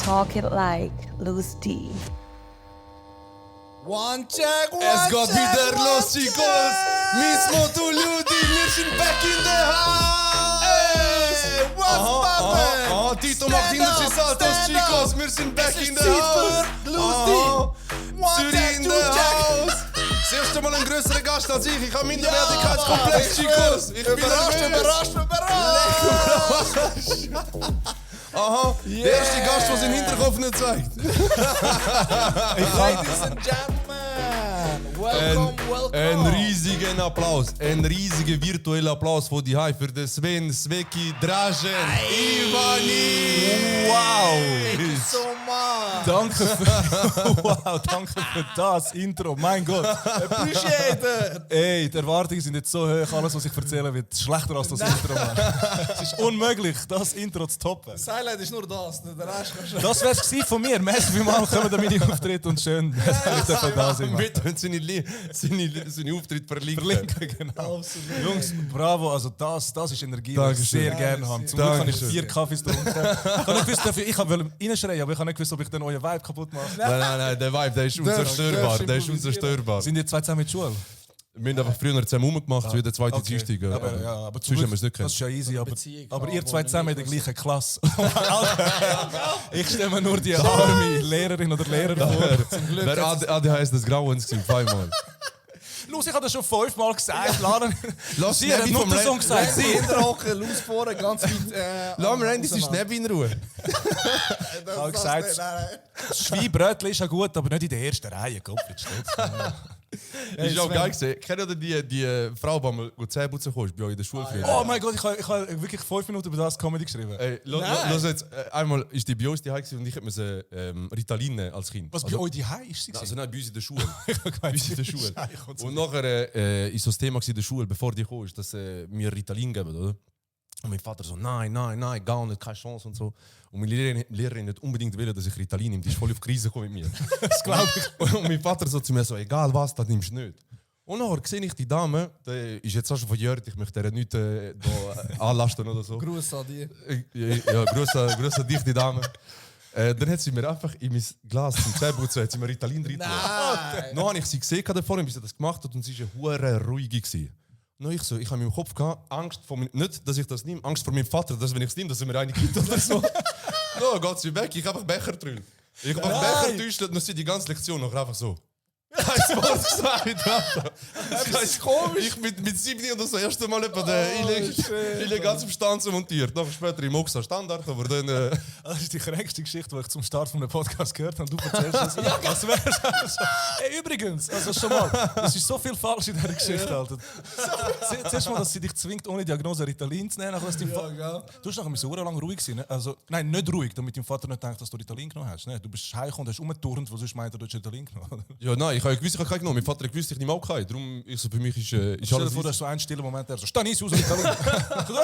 Talk it like Loose D. One check, one Es geht check, wieder one los, check. Chicos! Mismo tu Ludi, wir sind back in the house! Hey, what's poppin'? Tito Stand macht hinter up, sich Saltos, stand Chicos! up. Wir sind back Es in ist the Zeit house! für Ludi. One Zürich check, in two the check. house! Das erste Mal ein größerer Gast als ich habe Minderwertigkeitskomplex, Mann. Chicos! Ich bin Überrascht, nervös. überrascht. Aha, der erste Gast, der seinen Hinterkopf nicht zeigt. Ladies and gentlemen, welcome. Ein riesigen Applaus, ein riesiger virtueller Applaus von die Hai für den Sven, Sveki, Dražen, Ivani! Thank you so much. Danke für, wow, danke für das Intro. Mein Gott. Appreciate it. Ey, die Erwartungen sind jetzt so hoch. Alles, was ich erzähle, wird schlechter als das Intro. Mann. Es ist unmöglich, das Intro zu toppen. Das Highlight ist nur das, der Rest kannst du... Das wär's gewesen von mir. Merci vielmals, kommen da meine Auftritte und schön, dass ich da sein darf. Mit seine Auftritt verlinken. Verlinken, genau. Jungs, bravo, also das ist Energie, die ich Dankeschön. sehr gerne habe. Zum Glück habe ich Dankeschön. 4 Kaffees getrunken. Ich habe nicht gewusst, ich wollte reinschreien, aber ich habe nicht gewusst, ob ich dann euren Vibe kaputt mache. Nein, der Vibe, der ist unzerstörbar. Der ist unzerstörbar. Sind ihr zwei zusammen in der Schule? Wir haben einfach früher zusammen rumgemacht, wie der zweite Dienstag. Aber Zwischen haben wir es nicht das ist kennt. ja easy, aber Beziehung, aber ja, ihr zwei wo zusammen in wir der gleichen Klasse. Ich stelle mir nur die arme Lehrerin oder Lehrer vor. Wer ADHS des Grauens gewesen, zweimal. Los, ich habe das schon 5-mal gesagt. Lass Sie hat Nebi nur vom den Song Randy. gesagt. Sie Sie. hinterhocken, Laus vorne, ganz weit... Lass mir Randy seinen Schnäbi in Ruhe. Ich habe gesagt, Das Schweinbrötchen ist ja gut, aber nicht in der ersten Reihe. Gottfried steht. Ist auch geil gesehen. Kennt ihr die Frau, die mal Zähne putzen kam, bei euch in der Schule früher? Oh mein Gott, ich habe wirklich 5 Minuten über das Comedy geschrieben. Ey, los jetzt, einmal ist die bei uns die und ich musste Ritalin nehmen als Kind. Was bei euch die High ist? Also nein, bei uns in der Schule. bei Bei uns in der Schule. Und nachher ist so das Thema in der Schule, bevor die kam, ist, dass mir Ritalin geben, oder? Und mein Vater so, nein, gar nicht, keine Chance und so. Und meine Lehrerin nicht unbedingt will, dass ich Ritalin nehme. Die ist voll auf die Krise gekommen mit mir. Das glaube ich. Und mein Vater so zu mir so, egal was, das nimmst du nicht. Und nachher sehe ich die Dame, die ist jetzt auch schon verjährt, ich möchte ihr nicht anlasten oder so. Gruß an die. Ja, grüß an dich, die Dame. Dann hat sie mir einfach in mein Glas zum Zähneputzen hat sie mir Ritalin drin getan. Nein. Dann habe ich sie gesehen davor, wie sie das gemacht hat und sie war eine ruhige gewesen. No, ich habe in meinem Kopf gehabt, Angst vor nicht, dass ich das nehme, Angst vor meinem Vater, dass wenn ich es nehme, dass er mir eine gibt oder so. No, geht sie weg, ich habe einfach Becher drin. Ich habe einfach Becher getäuscht und dann sie die ganze Lektion noch einfach so. Kein Wort gesagt, Alter. Das ist komisch. Ich mit 7 oder so das erste Mal etwa den illegalen Substanz montiert. Noch später im Oxa Standard, aber dann... Das ist die kränkste Geschichte, die ich zum Start von einem Podcast gehört habe. Du erzählst das. Als wär's also. Hey, übrigens, also schon mal, es ist so viel falsch in dieser Geschichte, Alter. Zuerst mal, dass sie dich zwingt, ohne Diagnose Ritalin zu nehmen. Dass du hast nachher so lang ruhig sein. Also, nein, nicht ruhig, damit dein Vater nicht denkt, dass du Ritalin genommen hast. Ne? Du bist heimgekommen und hast umgeturnt, wo sonst meint, du hast Ritalin genommen. Ja, nein, ich habe gewusst, ich habe keinen genommen. Mein Vater hat gewusst, ich nehme auch keinen. Darum ist so für mich ist Stell dir alles vor, du hast so einen stillen Moment, der so, Stanis aus Ritalin.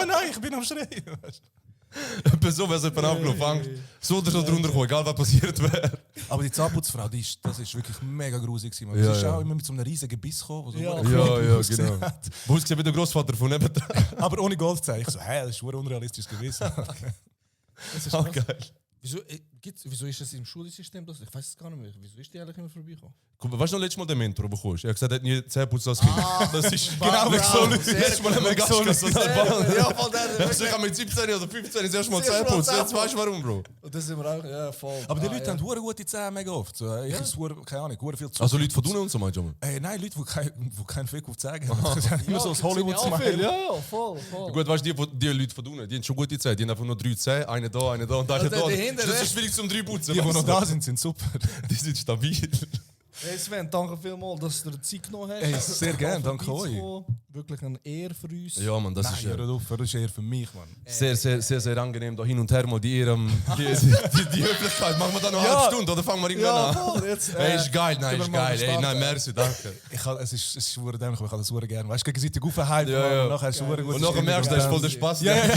Nein, ich bin am Schreien. easy. So wäre es jemand abgelaufen. Angst. So oder so drunter kommen, egal was passiert wäre. Aber die Zahnputzfrau, das ist wirklich mega grusig. Sie Ja, ist ja. auch immer mit so einem riesigen Biss gekommen, der so Ja. creepy Ja, ausgesehen genau. hat. Wo ist wie der Großvater von nebenan? Aber ohne Goldzeichen. Ich so, hä, das ist schon unrealistisch gewesen. Das ist Oh, krass. geil. Wieso ist das im Schulsystem das? Ich weiß es gar nicht mehr. Wieso ist die eigentlich immer vorbeigekommen? Guck, weißt du noch letztes Mal den Mentor, den du bekommst? Er hat gesagt, er hat nie Zähne putzt als Kind. Das ist Genau, nicht so. Leute. Letztes Mal haben wir Gast gehabt, so eine Ja, voll der. Also ich habe mit 17 oder 15 das erste Mal Das erste Zähne Mal putzt. Zähne Jetzt weißt du warum, Bro. Und das sind wir auch, ja, voll. Aber die Leute haben hure gute Zähne mega oft. So, ich keine Ahnung, hure viel zu. Also Leute von unten und so, meinst du mal? Nein, Leute, die keinen Fick auf die Zähne haben. Immer so aus Hollywood-Smile. Ja, voll. Gut, weißt du, die Leute von unten, die haben schon gute Zähne. Die haben einfach nur 3 Zähne, eine da und eine da. der Das dahinter, ist schwierig zum 3 putzen. Die weißt noch du? da sind, sind super. Die sind stabil. Hey Sven, danke vielmals, dass du dir Zeit genommen hast. Hey, sehr gerne, danke euch. Wirklich eine Ehre für uns. Ja, Mann, das Nein, ist hör auf, das ist eher für mich, Mann. sehr angenehm, da hin und her mal die Höflichkeit. Machen wir da noch eine halbe Stunde oder fangen wir irgendwann Ja, an? voll. Jetzt, Hey, ist geil, nein, sind ist wir mal geil. Ey, gespannt, nein, merci, danke. Es ist hure dämlich, aber ich habe das hure gerne. Weißt du, gegenseitig aufhypen, Ja, ja. und nachher ist es hure gut. Und nachher merkst du, das ist voll der Spaß. Ja, ja.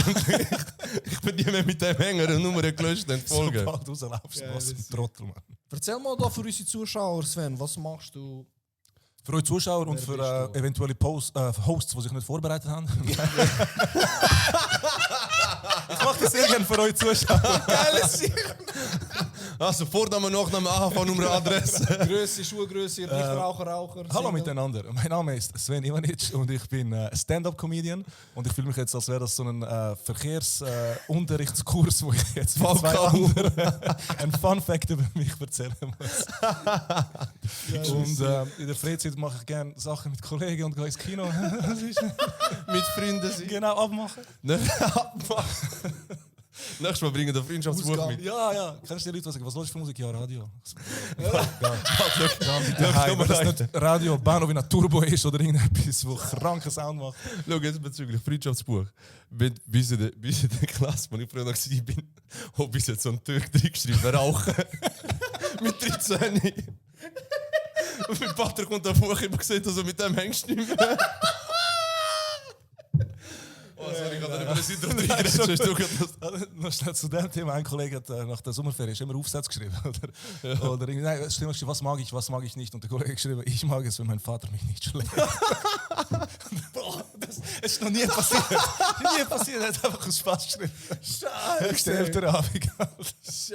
Ich bin nie mehr mit dem Hänger und Nummer gelöscht in Folge. Sobald du rauslaufst, Ja, was das ein ist- Trottel, Mann. Erzähl mal da für unsere Zuschauer, Sven, was machst du? Für euch Zuschauer und Wer für bist du? eventuelle Hosts, die sich nicht vorbereitet haben. Ich mache das sehr gerne für euch Zuschauer. Geiles Also Vorname, Nachname, AHV, Nummer, Adresse. Größe, Schuhgröße, Raucher. Hallo miteinander, mein Name ist Sven Ivanic und ich bin Stand-Up-Comedian und ich fühle mich jetzt, als wäre das so ein Verkehrsunterrichtskurs, wo ich jetzt mit zwei anderen einen Fun-Fact über mich erzählen muss. Und in der Freizeit mache ich gerne Sachen mit Kollegen und gehe ins Kino. Mit Freunden sein. Genau, abmachen. Nächstes Mal bringen wir ein Freundschaftsbuch mit. Ja. Kennst du die Leute, die sagen, was läuft für Musik? Ja, Radio. Dass nicht Radio Bahnhof in einer Turbo ist oder irgendetwas, wo kranken Sound macht. Schau jetzt bezüglich Freundschaftsbuch. Bis in der Klasse, wo ich früher noch war, habe ich jetzt so einen Türk reingeschrieben, rauchen. Mit 13. Und mein Vater kommt am Buch immer gesehen, also mit dem hängst du nicht mehr. Oh, sorry, ich habe da nicht Intro reingeredet. Noch schnell zu dem Thema. Ein Kollege hat nach der Sommerferien immer Aufsätze geschrieben. Oder nein, es stimmt, was mag ich nicht. Und der Kollege hat geschrieben, ich mag es, wenn mein Vater mich nicht schlägt. Boah, das ist noch nie passiert. Nie passiert, er hat einfach aus Spaß geschrieben. Scheiße. Höchste Hälfte der Abend. Scheiße.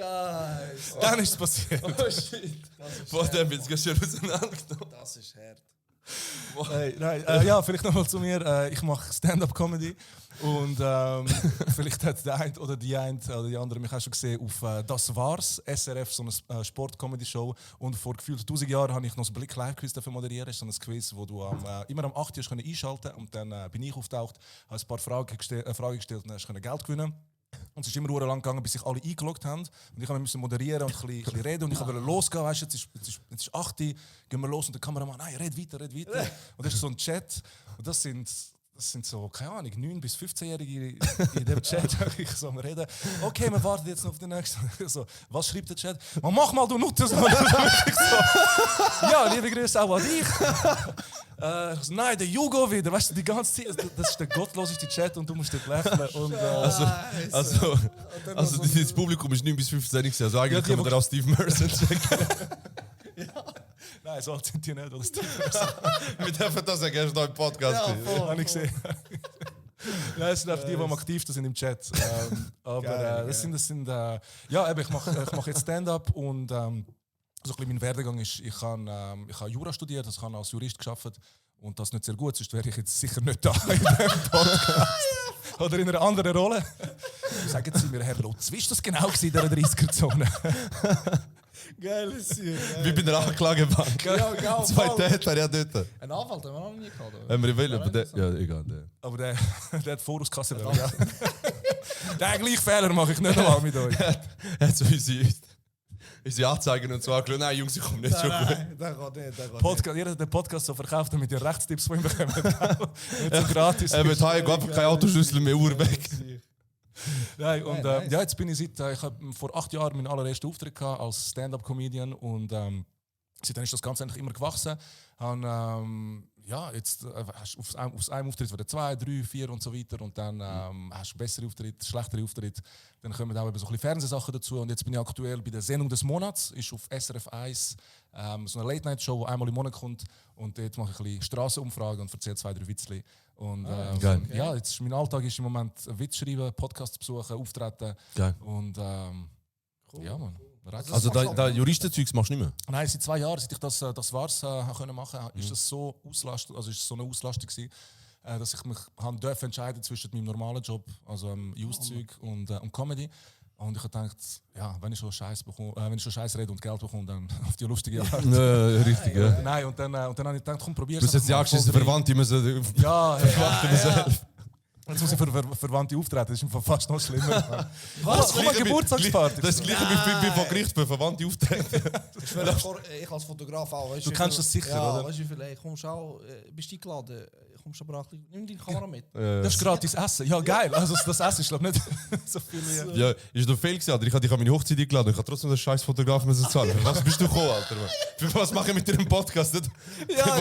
Dann ist es passiert. Oh shit. Vor dem jetzt ganz schön auseinandergenommen. Das ist hart. Ja, vielleicht nochmal zu mir. Ich mache Stand-up-Comedy und vielleicht hat der eine oder die andere mich auch schon gesehen auf «Das war's», SRF, so eine Sport-Comedy-Show. Und vor gefühlt 1000 Jahren habe ich noch das Blick Live-Quiz moderiert. Das ist so ein Quiz, wo du immer am 8 Uhr einschalten konntest. Und dann bin ich aufgetaucht, habe ein paar Fragen gestellt und dann hast du Geld gewinnen. Und es ist immer lang gegangen, bis sich alle eingeloggt haben. Und ich musste moderieren und ein bisschen reden. Und ich wollte losgehen, weißt du, jetzt ist 8 Uhr, gehen wir los. Und der Kameramann, nein, red weiter. Und das ist so ein Chat. Und das sind so, keine Ahnung, 9- bis 15-Jährige in dem Chat, ich so am Reden. Okay, wir warten jetzt noch auf den nächsten. So, was schreibt der Chat? Mach mal, du Nutte! So, ja, liebe Grüße auch an dich. Nein, der Jugo wieder, weißt du, die ganze Zeit. Das ist der gottloseste Chat und du musst dort lächeln. Und, Also das Publikum ist 9 bis 15 gewesen. Also eigentlich die, können wir da auch Steve Merson checken. Nein, so alt sind die nicht, oder Steve? Wir dürfen das ja gerne noch im Podcast sehen. Habe ich gesehen. Nein, es sind einfach die am aktivsten sind im Chat. Aber das sind ja, eben, ich mach jetzt Stand-up und so ein bisschen mein Werdegang ist, ich habe Jura studiert, ich habe als Jurist gearbeitet und das nicht sehr gut, sonst wäre ich jetzt sicher nicht da in diesem Podcast. Oder in einer anderen Rolle. Sagen Sie mir, Herr Lutz, wie war das genau in dieser 30er-Zone? Geiles Ziel. Wie bei der Anklagebank. Ja, Zwei Täter, ja dort. Ein Anwalt haben wir noch nie gehabt. Wenn wir wollen, aber der... Ja, egal. Der. Aber der hat Vorauskasse. Ja. Den gleichen Fehler mache ich nicht nochmal mit euch. Er hat so unsere Anzeigen und so angeschaut. Nein, Jungs, ich komme nicht schon gut. Der geht nicht. Podcast, jeder hat den Podcast so verkauft, damit ihr Rechtstipps von ihm bekommt. Nicht so gratis. Er wird einfach keinen Autoschlüssel mehr weg. Nein, und ja, jetzt bin ich ich habe vor 8 Jahren meinen allerersten Auftritt gehabt als Stand-up-Comedian und seitdem ist das Ganze eigentlich immer gewachsen. Ja, jetzt hast du aus einem Auftritt wieder 2, 3, 4 und so weiter und dann hast du bessere Auftritte, schlechtere Auftritte. Dann kommen auch eben so ein bisschen Fernsehsachen dazu und jetzt bin ich aktuell bei der Sendung des Monats, ist auf SRF 1 so eine Late-Night-Show, die einmal im Monat kommt und dort mache ich ein bisschen Strassenumfragen und erzähle 2, 3 Witzchen. Und geil. ja, jetzt mein Alltag ist im Moment Witz schreiben, Podcast besuchen, auftreten und ja, man. Also da Juristenzeugs machst du nicht mehr? Nein, seit 2 Jahren, seit ich das war's können machen, ist das so auslastet, also ist es so eine Auslastung gewesen, dass ich mich durfte entscheiden zwischen meinem normalen Job, also Use-Zeug und Comedy. Und ich habe gedacht, ja, wenn ich schon Scheiß rede und Geld bekomme, dann auf die lustige Art. Ja, richtig, ja. Nein, und dann habe ich gedacht, komm, probier's. Du hast jetzt die Angst, dass Verwandte müssen... Ja. Jetzt muss ich für Verwandte auftreten, das ist im Fall fast noch schlimmer. Was? Komm, eine Geburtstagsparty. Das ist gleich wie vor Gericht für Verwandte auftreten. Ich als Fotograf auch. Du kennst das sicher, ja, oder? Weißt du, wie viel? Hey, komm, schau, bist du eingeladen? Komm schon brav, nimm deine Kamera mit. Das ist gratis Essen. Ja, geil. Also das Essen ist, glaube ich, nicht so viel mehr. Ja, ist doch viel gewesen, Alter. Ich habe meine Hochzeit eingeladen. Ich habe trotzdem den scheiß Fotograf müssen zahlen. Was bist du gekommen, Alter? Für was mache ich mit deinem Podcast? Wir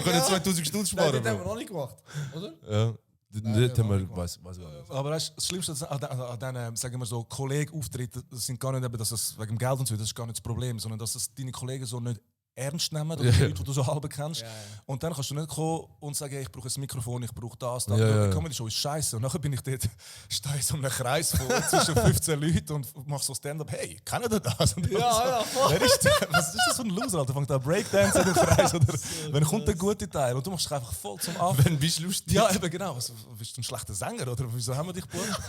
können 2000 Stunden sparen. Nein, das haben wir noch nicht gemacht, oder? Ja. Das haben wir, weiß gar nicht. Aber das Schlimmste an diesen, sagen wir so, Kollegen-Auftritten sind gar nicht, eben, dass es wegen dem Geld und so, das ist gar nicht das Problem, sondern dass es deine Kollegen so nicht ernst nehmen, oder die Leute, die du so halb kennst. Und dann kannst du nicht kommen und sagen, ich brauche ein Mikrofon, ich brauche das. Die Comedy-Show ist scheiße. Und dann bin ich dort, stehe in so einem Kreis von zwischen 15 Leuten und mache so Stand-up. Hey, kennt ihr das? Und wer ist der? Was ist das für ein Loser? Alter? Fängt da Breakdance in den Kreis? Oder wenn kommt der gute Teil? Und du machst dich einfach voll zum Anfang. Wenn bist du lustig. Ja, eben genau. Also, bist du ein schlechter Sänger? Oder wieso haben wir dich gebucht?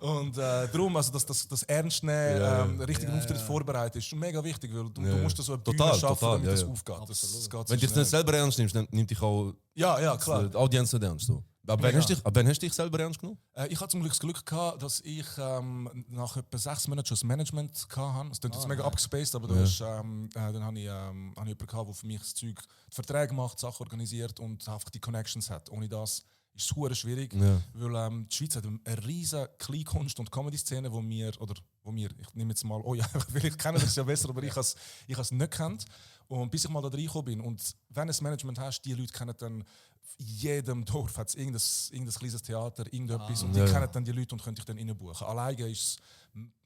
Und darum, also das Ernst nehmen, richtigen Auftritt vorbereiten, ist mega wichtig, weil du musst da so eine Bühne schaffen, damit das aufgeht. Das geht Wenn du dich nicht selber ernst nimmst, dann nimmt dich auch ja, klar. die Audienz nicht ernst. So. Ab wann hast du dich selber ernst genommen? Ich hatte zum Glück das Glück gehabt, dass ich nach etwa 6 Monaten schon das Management hatte. Das klingt jetzt mega abgespaced, aber dann habe ich jemanden gehabt, der für mich das Zeug, die Verträge macht, Sachen organisiert und einfach die Connections hat. Ohne das ist es super schwierig, weil die Schweiz hat eine riesige Kleinkunst- und Comedy-Szene, wo wir, ich nehme jetzt mal, vielleicht kennen das ja besser, aber ich habe es nicht gekannt. Und bis ich mal da reingekommen bin. Und wenn du ein Management hast, die Leute kennen dann, in jedem Dorf hat es irgendein kleines Theater, irgendetwas, und die kennen dann die Leute und können dich dann reinbuchen. Alleine ist es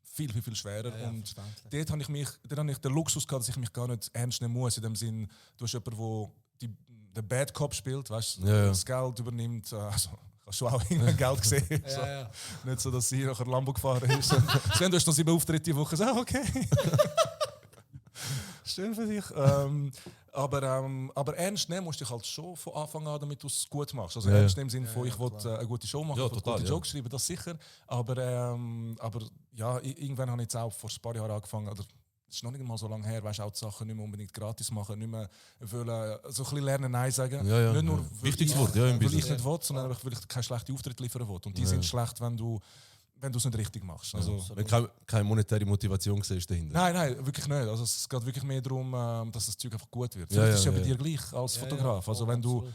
viel, viel, viel schwerer. Und dort habe ich den Luxus gehabt, dass ich mich gar nicht ernst nehmen muss, in dem Sinn, du hast jemanden, der den Bad Cop spielt, weißt, das Geld übernimmt. Also, hast du auch irgendein Geld gesehen? Nicht so, dass sie nachher Lambo gefahren ist. Sven, du hast noch 7 Auftritte die Woche. So, okay. Schön für dich. Aber ernst nehmen musst du dich halt schon von Anfang an, damit du es gut machst. Also ernst nehmen im Sinne von, ich will eine gute Show machen, ich will gute Jokes schreiben, das sicher. Aber ja, irgendwann habe ich jetzt auch vor ein paar Jahren angefangen, oder es ist noch nicht mal so lange her, weißt, auch die Sachen nicht mehr unbedingt gratis machen, nicht mehr wollen, so ein bisschen lernen, Nein sagen. Nicht nur, wichtiges Wort, im weil Business. ich nicht will, sondern weil ich keine schlechten Auftritte liefern will. Und die sind schlecht, wenn du es nicht richtig machst. Also, wenn keine monetäre Motivation siehst dahinter. Nein, wirklich nicht. Also, es geht wirklich mehr darum, dass das Zeug einfach gut wird. Vielleicht ist es ja bei dir gleich als Fotograf. Also wenn du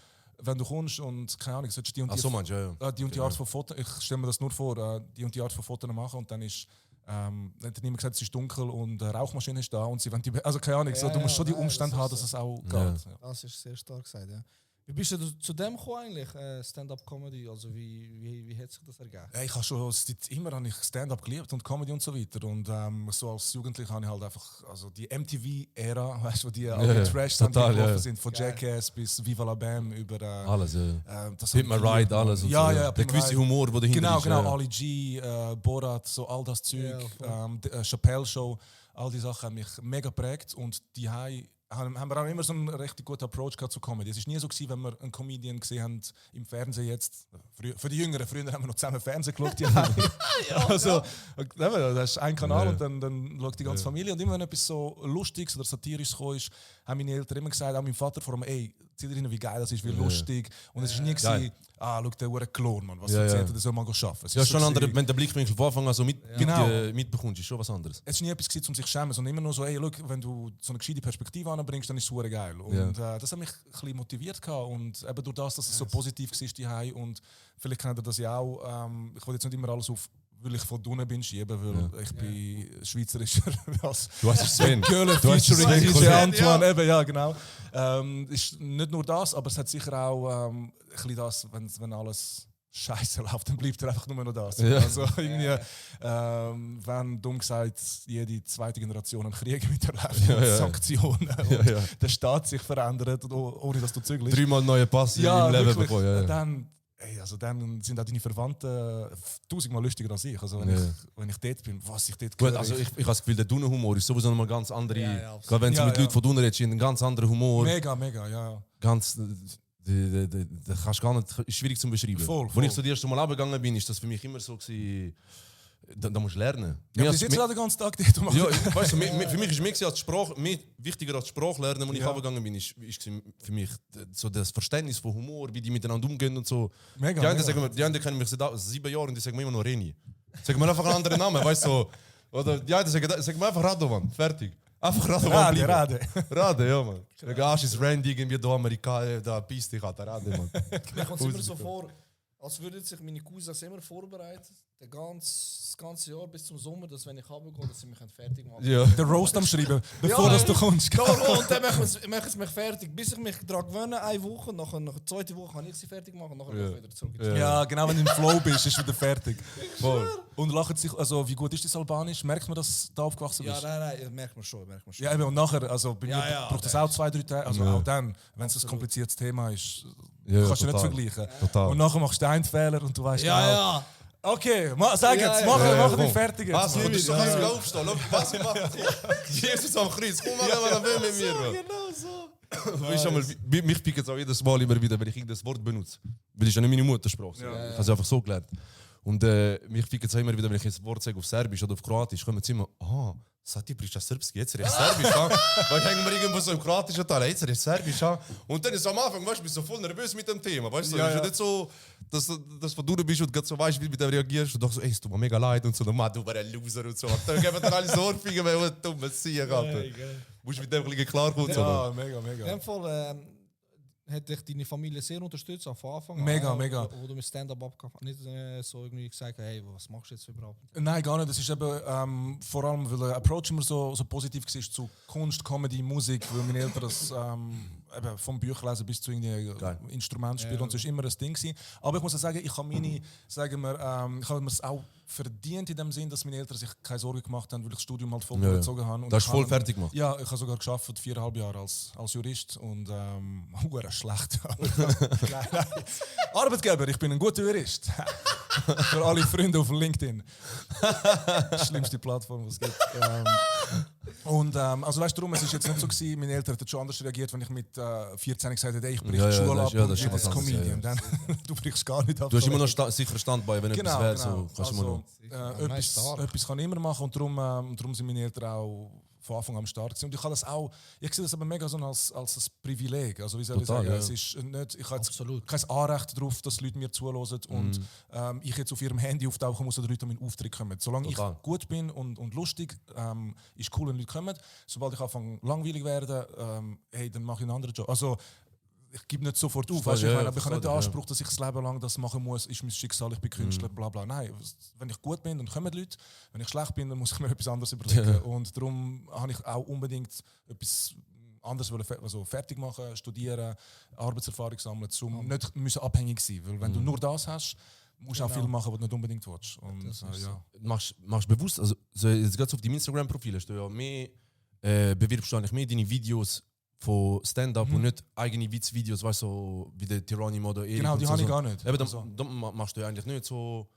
kommst und, keine Ahnung, solltest die und die Art von Fotos, ich stelle mir das nur vor, die und die Art von Fotos machen und dann ist dann hat niemand gesagt, es ist dunkel und eine Rauchmaschine ist da und sie wollen also keine Ahnung, so, du musst schon die Umstände haben, dass es auch geht. Ja. Das ist sehr stark gesagt, ja. Wie bist du zu dem gekommen eigentlich, Stand-up-Comedy? Also wie hat sich das ergeben? Ich habe schon immer Stand-up geliebt und Comedy und so weiter. Und so als Jugendlicher habe ich halt einfach also die MTV-Ära, weißt du, wo die alle Trash sind, von Jackass bis Viva la Bam über alles, das Pimp My Ride, alles. Ja, der gewisse Humor, der dahinter ist. Genau, Ali G, Borat, so all das Zeug, Chappelle Show, all die Sachen haben mich mega geprägt und die haben wir auch immer so einen richtig guten Approach gehabt zu Comedy. Es war nie so gewesen, wenn wir einen Comedian gesehen haben im Fernsehen jetzt. Für die Jüngeren, früher haben wir noch zusammen Fernsehen geschaut. Das ist ein Kanal und dann schaut die ganze Familie. Und immer wenn etwas so Lustiges oder Satirisches kam, haben meine Eltern immer gesagt, auch mein Vater vor allem, ey, zieh dir rein, wie geil das ist, wie lustig. Und es war nie gewesen, schau, der hure Klon, Mann, was erzählt er, der soll mal arbeiten. Ja, schon andere, wenn der Blickwinkel von Anfang an so mitbekommst, ist schon was anderes. Es war nie etwas gewesen, um sich zu schämen, sondern immer nur so, ey, look, wenn du so eine gescheite Perspektive anbringst, dann ist es hure geil. Und das hat mich ein bisschen motiviert gehabt. Und eben durch das, dass es so positiv war, die Hause. Und vielleicht kennt ihr das ja auch, ich will jetzt nicht immer alles auf, weil ich von unten bin schieben, weil ich bin Schweizerischer. Du hast es Sven. Girl featuring DJ Antoine, eben, ja genau. Ist nicht nur das, aber es hat sicher auch ein bisschen das, wenn alles Scheiße läuft, dann bleibt er einfach nur noch das. Ja. Also irgendwie, wenn, dumm gesagt, jede zweite Generation einen Krieg miterlebt, Sanktionen und der Staat sich verändert, ohne dass du zügelst. 3-mal neue Pass im Leben bekommen. Dann sind auch deine Verwandten 1000-mal lustiger als ich. Also wenn ich dort bin, was ich dort höre. Also ich habe das Gefühl, der Dunne-Humor ist sowieso nochmal ganz andere. Gerade wenn du mit Leuten von Dunne redest, einen ganz anderen Humor. Mega, ja. Ganz... Das kannst gar nicht, ist schwierig zu beschreiben. Voll. Als ich so das erste Mal runtergegangen bin, ist das für mich immer so gewesen, da musst du lernen. Ja, aber jetzt den ganzen Tag dort ja, weißt du, für mich ist mehr als Sprache, wichtiger als Sprachlernen, als ich runtergegangen bin, ist für mich so das Verständnis von Humor, wie die miteinander umgehen und so. Mega, die anderen kennen mich seit 7 Jahren und die sagen mir immer noch Reni. Sagen mir einfach einen anderen Namen, weißt du. So. Oder die sagen mir einfach Radovan, fertig. Einfach Rade, ja, man. Der Gast ist Randy, irgendwie da Amerikaner, da bist dich, Rade, man. Mir kommt es immer so vor, als würden sich meine Cousins immer vorbereiten. das ganze Jahr bis zum Sommer, dass wenn ich runtergehe, dass sie mich fertig machen. Ja. Den Roast am Schreiben, bevor dass du kommst. Und dann machen sie mich fertig, bis ich mich daran gewöhne, eine Woche, nach der zweiten Woche kann ich sie fertig machen und nachher gehe ich wieder zurück. Ja, genau, wenn du im Flow bist, ist wieder fertig. Und lachen sich, also wie gut ist das Albanisch? Merkt man, dass du da aufgewachsen bist? Nein, das merkt man schon. Ja, eben, und nachher, also bei mir Ja, braucht das auch 2-3 Tage, also auch dann, wenn es ein kompliziertes Thema ist, Ja, kannst du nicht total. vergleichen. Total. Und nachher machst du einen Fehler und du weißt Ja. Okay, sag jetzt, Ja, mach komm. dich fertig jetzt. Was, Mann. du kannst sogar aufstehen. Schau, was ich mache. Jesus am Kreuz, komm mal, was will mit mir. Bro. Genau so. Weißt du, mich pickt es auch jedes Mal immer wieder, wenn ich irgendein Wort benutze. Weil ich ja nicht meine Muttersprache. Ich habe es einfach so gelernt. Und mich pickt es auch immer wieder, wenn ich ein Wort sage auf Serbisch oder auf Kroatisch, kommen sie immer, Sati priča srpski, jetzt redest du Serbisch, ha? Weil hängen wir irgendwo so im kroatischen Teil, jetzt redest du Serbisch, ha? Und dann ist am Anfang, weißt du, bist so voll nervös mit dem Thema, weißt du? Ja, Ist ja. nicht so, dass du bist und so weißt, wie du mit dem reagierst und doch so, ey, es tut mir mega leid und so, du bist ein Loser und so. Dann geben wir alle so Ohrfeigen, weil du ein dummes Sieg hast. Musst du mit dem ein bisschen klarkommen. Ja, So. mega, In mega. dem Fall hat dich deine Familie sehr unterstützt von Anfang an. Mega, mega. Wo du mit Stand-up abgefangen nicht so irgendwie gesagt hast, hey, was machst du jetzt überhaupt? Nein, gar nicht. Das ist eben vor allem, weil der Approach immer so positiv war zu Kunst, Comedy, Musik, weil meine Eltern das eben vom Bücherlesen bis zu irgendwie Instrumentspielen und so ist immer ein Ding gewesen. Aber ich muss auch sagen, ich habe meine, sagen wir, ich habe mir es auch verdient in dem Sinn, dass meine Eltern sich keine Sorgen gemacht haben, weil ich das Studium halt voll durchgezogen habe. Und Das ist ich voll habe- fertig gemacht. Ja, ich habe sogar geschafft 4,5 Jahre als Jurist und hure schlecht. Nein. Arbeitgeber, ich bin ein guter Jurist. Für alle Freunde auf LinkedIn. Schlimmste Plattform, was es gibt. Also weißt du, darum, es ist jetzt nicht so gewesen, meine Eltern hätten schon anders reagiert, wenn ich mit 14 gesagt hätte, ey, ich brich Ja, die ja, Schule das ab ist- ja, und das ist bin was jetzt anderes, Comedian. ja, ja. Dann, du brichst gar nicht ab. Du hast immer noch sicher Standbein, wenn Genau, etwas wäre, genau. so kannst du immer noch. Nice start. Etwas kann ich immer machen und darum sind meine Eltern auch von Anfang an stark gewesen. Und ich habe das auch, ich sehe das aber mega so als ein Privileg. Also wie soll ich Total, sagen, ja. es ist nicht, ich habe jetzt Absolut. kein Anrecht darauf, dass Leute mir zuhören und ich jetzt auf ihrem Handy auftauchen muss oder Leute an meinen Auftritt kommen. Solange Total. ich gut bin und lustig, ist cool, wenn Leute kommen. Sobald ich anfange langweilig werde, hey, dann mache ich einen anderen Job. Also ich gebe nicht sofort auf, weißt du, ich Ja, meine, aber ich habe nicht den ja. Anspruch, dass ich das Leben lang das machen muss, ist mein Schicksal, ich bin Künstler, bla bla. Nein, wenn ich gut bin, dann kommen Leute. Wenn ich schlecht bin, dann muss ich mir etwas anderes überlegen. Und darum habe ich auch unbedingt etwas anderes also fertig machen, studieren, Arbeitserfahrung sammeln, um nicht müssen abhängig zu sein. Weil wenn du nur das hast, musst du auch viel machen, was du nicht unbedingt willst. Und, ja. Machst du bewusst, also so jetzt gerade auf deinem Instagram-Profil hast du ja mehr, bewirbst du eigentlich mehr deine Videos von Stand-up und nicht eigene Witzvideos, weißt du, so wie der Tyranny oder Erik. Genau, und die so, habe ich so. gar nicht. Eben, Also- dann machst du ja eigentlich nicht so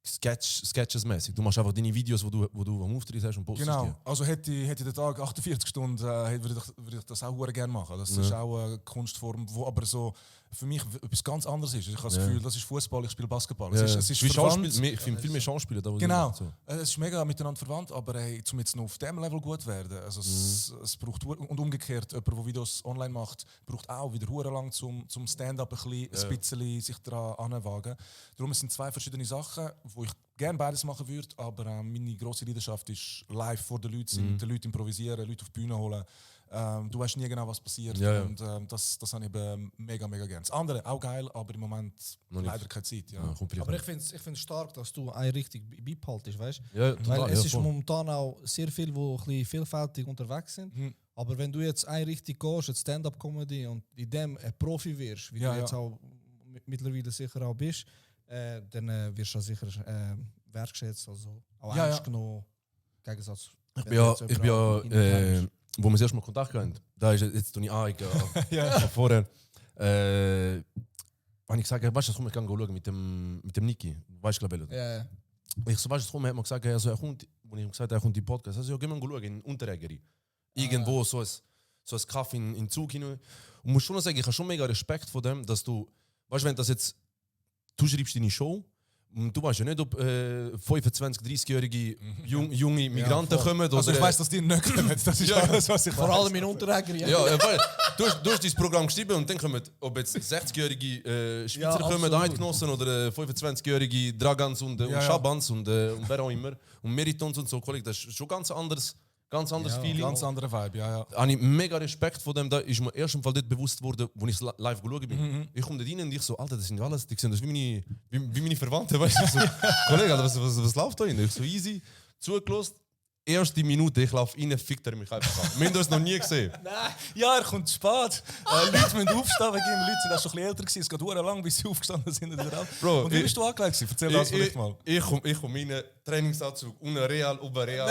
Sketches-mäßig. Du machst einfach deine Videos, wo du am Auftritt hast und postest Genau, die. also hätte der Tag 48 Stunden, würde ich das auch sehr gerne machen. Das ist auch eine Kunstform, wo aber so für mich etwas ganz anderes ist. Ich habe das Gefühl, das ist Fußball, ich spiele Basketball. Ja. Es ist wie verwandt. Schauspiel, ich finde viel mehr Schauspieler da, wo Genau, so. es ist mega miteinander verwandt, aber hey, um jetzt noch auf dem Level gut zu werden, also es braucht und umgekehrt, jemand, der Videos online macht, braucht auch wieder hure lang zum Stand-up ein bisschen sich daran anwagen. Darum sind es zwei verschiedene Sachen, wo ich gerne beides machen würde, aber meine grosse Leidenschaft ist live vor den Leuten sein, mit den Leuten improvisieren, Leute auf die Bühne holen. Du weißt nie genau, was passiert. Ja, ja. Und das habe ich eben mega, mega gerne. Das andere auch geil, aber im Moment Noch nicht. leider keine Zeit. Ja. Ja, kommt vielleicht Aber noch. ich finde es stark, dass du eine richtig beibehaltest, weißt du? Ja, total, Weil es ja, ist voll. momentan auch sehr viel, wo ein bisschen vielfältig unterwegs sind. Aber wenn du jetzt eine Richtung gehst, jetzt Stand-up-Comedy und in dem ein Profi wirst, wie Ja, du jetzt ja. auch mittlerweile sicher auch bist, dann wirst du auch sicher wertschätzt, also auch Ja, ernst ja. genommen. Im Gegensatz Ich bin ja, wo wir das erste Mal Kontakt hatten, da ist jetzt tue ich an, vorher, wenn ich sage, weißt du, komm, ich kann schauen mit dem Niki, weißt du, glaube ich. Ja, Ich so, weißt du, komm, er hat mir gesagt, also, er kommt, wo ich ihm gesagt habe, er kommt in den Podcast, also, ja, gehen wir schauen, in Unterägeri. Irgendwo, so ein Kaffee in Zug hin. Und muss schon noch sagen, ich habe schon mega Respekt vor dem, dass du, weißt du, wenn das jetzt, du schreibst deine Show, und du weißt ja nicht, ob 25-, 30-jährige junge Migranten kommen. Oder, Also ich weiss, dass die nicht kommen. Das ist Ja. alles, was ich vor weiss. allem in Unteräger. Ja, weil du hast dein Programm geschrieben und dann kommen, ob jetzt 60-jährige Schweizer Ja, kommen, absolut. Eidgenossen oder 25-jährige Dragans und Ja, ja. Schabans und wer auch immer. Und Meritons und so, Kollege, das ist schon ganz anderes Ganz anderes Feeling. Ganz anderer Vibe, ja. Habe ich mega Respekt vor dem. Da ist mir erst im Fall dort bewusst worden, als ich live geschaut bin. Ich komme da rein und ich so, Alter, das sind alles, die sehen das wie meine Verwandten. Weißt du, ich so, Kollege, Alter, was läuft da rein? Ich so easy, zugelassen. Erste Minute, ich laufe rein, fickt er mich einfach an. Wir haben das noch nie gesehen. Ja, er kommt zu spät. Leute müssen aufstehen wegen ihm. Leute sind auch schon ein bisschen älter gewesen. Es geht verdammt lang, bis sie aufgestanden sind. Bro, und wie bist du angelegt gewesen? Erzähl das vielleicht mal. Ich komm rein, Trainingsanzug, ohne Real, über Real.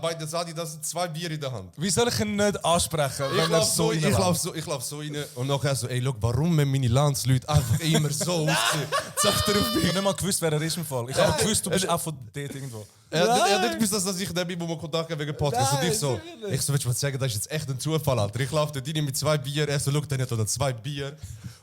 Bei der Sadi, das sind 2 Bier in der Hand. Wie soll ich ihn nicht ansprechen, wenn er so ich lauf so rein und nachher so, ey, look, warum haben meine Landsleute einfach immer so aussehen? Sagt er auf Ich mich. habe nicht mal gewusst, wer er ist im Fall. Ich habe gewusst, du bist auch von dort irgendwo. Er hat nicht gewusst, dass ich der bin, wo wir Kontakt haben wegen Podcast. Und ich so, willst du mir sagen, das ist jetzt echt ein Zufall, Alter. Ich laufe dort rein mit 2 Bier, er so, look, der hat da 2 Bier.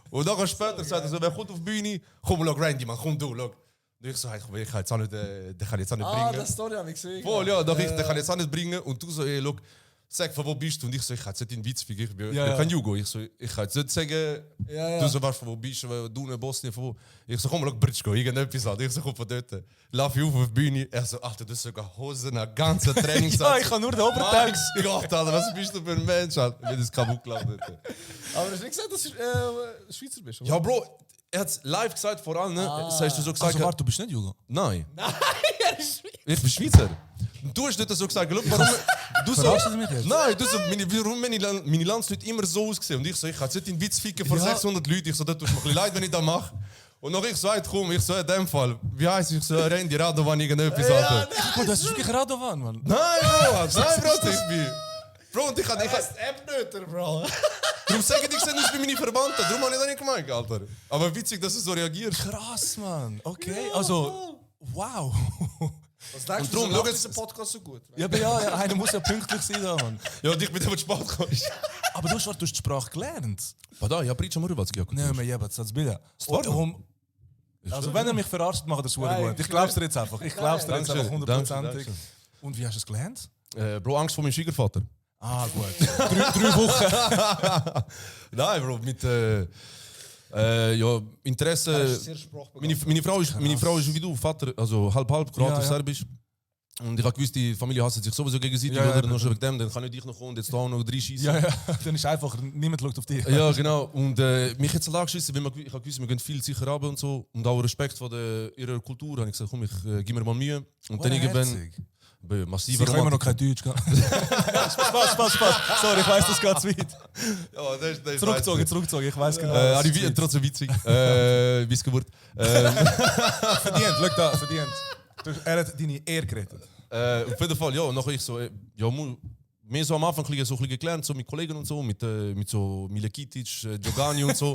Und dann später sagt er so, wer kommt auf die Bühne? Komm, look, Randy, man, komm du, look. Und ich so, hey, ich kann jetzt auch nicht, den kann ich jetzt auch nicht bringen. das Story habe ich gesehen. Voll, ja, doch, den kann ich jetzt auch nicht bringen. Und du so, ey, look, sag, von wo bist du? Und ich so, ich kann jetzt nicht in Witz ficken, ich bin kein Jugo. Ich so, ich kann jetzt nicht sagen, du so weißt, von wo bist du, in Bosnien, von wo. Ich so, komm, look, Britschko, irgendetwas an. Ich so, komm von dort. Lauf ich auf die Bühne. Er so, Alter, du hast sogar Hosen, eine ganze Trainingssatz. Ja, ich habe nur den Oberteil. Gott, Alter, was bist du für ein Mensch, Alter? Ich bin das kaputt gelacht. Aber du hast nicht gesagt, dass du Schweizer bist, oder? Ja, Bro, er hat es live gesagt vor allem, ne? Das hast du so gesagt. Also warte, du bist nicht Jugo? Nein. Nein, er ist Schweizer. Ich bin Schweizer. Du hast nicht so gesagt, look, warum... Du so, Verarschst du mich jetzt? nein, du so, warum meine Landsleute immer so ausgesehen? Und ich so, ich kann jetzt nicht in Witz ficken vor 600 Leuten. Ich so, das tut mir ein bisschen leid, wenn ich das mache. Und noch ich so, hey, komm, ich so, in dem Fall, wie heisst ich so, Randy Radovan, irgendetwas, Alter. Guck, das ist wirklich Radovan, Mann. Nein, Bro, ich bin... Bro, und ich kann... App-Nöter, Bro. Darum sage ich, ich sehe nicht wie meine Verwandten. Darum habe ich das nicht gemeint, Alter. Aber witzig, dass du so reagierst. Krass, Mann. Okay, also, wow. Was denkst Und drum, schau jetzt- dieser Podcast so gut? Ja, aber ja, einer muss ja pünktlich sein da, Mann. Ja, und ich bin aber spät gekommen. Aber du hast die Sprache gelernt. Pa da, ja pričam hrvatski ako Nein, aber jebat, das Bilder. Stvarno? Also, wenn er mich verarscht, macht er das Nein, gut. Ich glaub's dir jetzt einfach. Ich glaub's dir jetzt einfach Dankeschön, 100%. Dankeschön. Und wie hast du es gelernt? Bro, Angst vor meinem Schwiegervater. Ah, gut. drei Wochen. Nein, Bro, mit ja, Interesse. Sehr sprachbegabt. Meine Frau ist wie du, Vater, also halb, kroatisch, Ja. serbisch. Und ich habe gewusst, die Familie hasst sich sowieso gegenseitig, Ja, ja, oder? Nur schon wegen dem, dann kann ich dich noch kommen und jetzt da auch noch 3 schießen. Ja, ja. Dann ist einfach, niemand schaut auf dich. Ja, genau. Und mich jetzt angeschissen, weil ich habe gewusst, wir gehen viel sicher runter und so. Und auch Respekt vor ihrer Kultur, habe ich gesagt, komm, ich gebe mir mal Mühe. Und dann irgendwann... Massiver Ich kann immer noch kein Deutsch. Spaß. Sorry, ich weiss, das geht zu weit. Ja, das ist Zurückgezogen, ich weiss genau. Trotzdem witzig. Wiesgewurt. Verdient, schau da, verdient. Er hat deine Ehre gerettet. Auf jeden Fall, ja. Und nachher ich so, ja, mehr so am Anfang so ein bisschen gelernt, so mit Kollegen und so, mit so Milekitic, Djogani und so.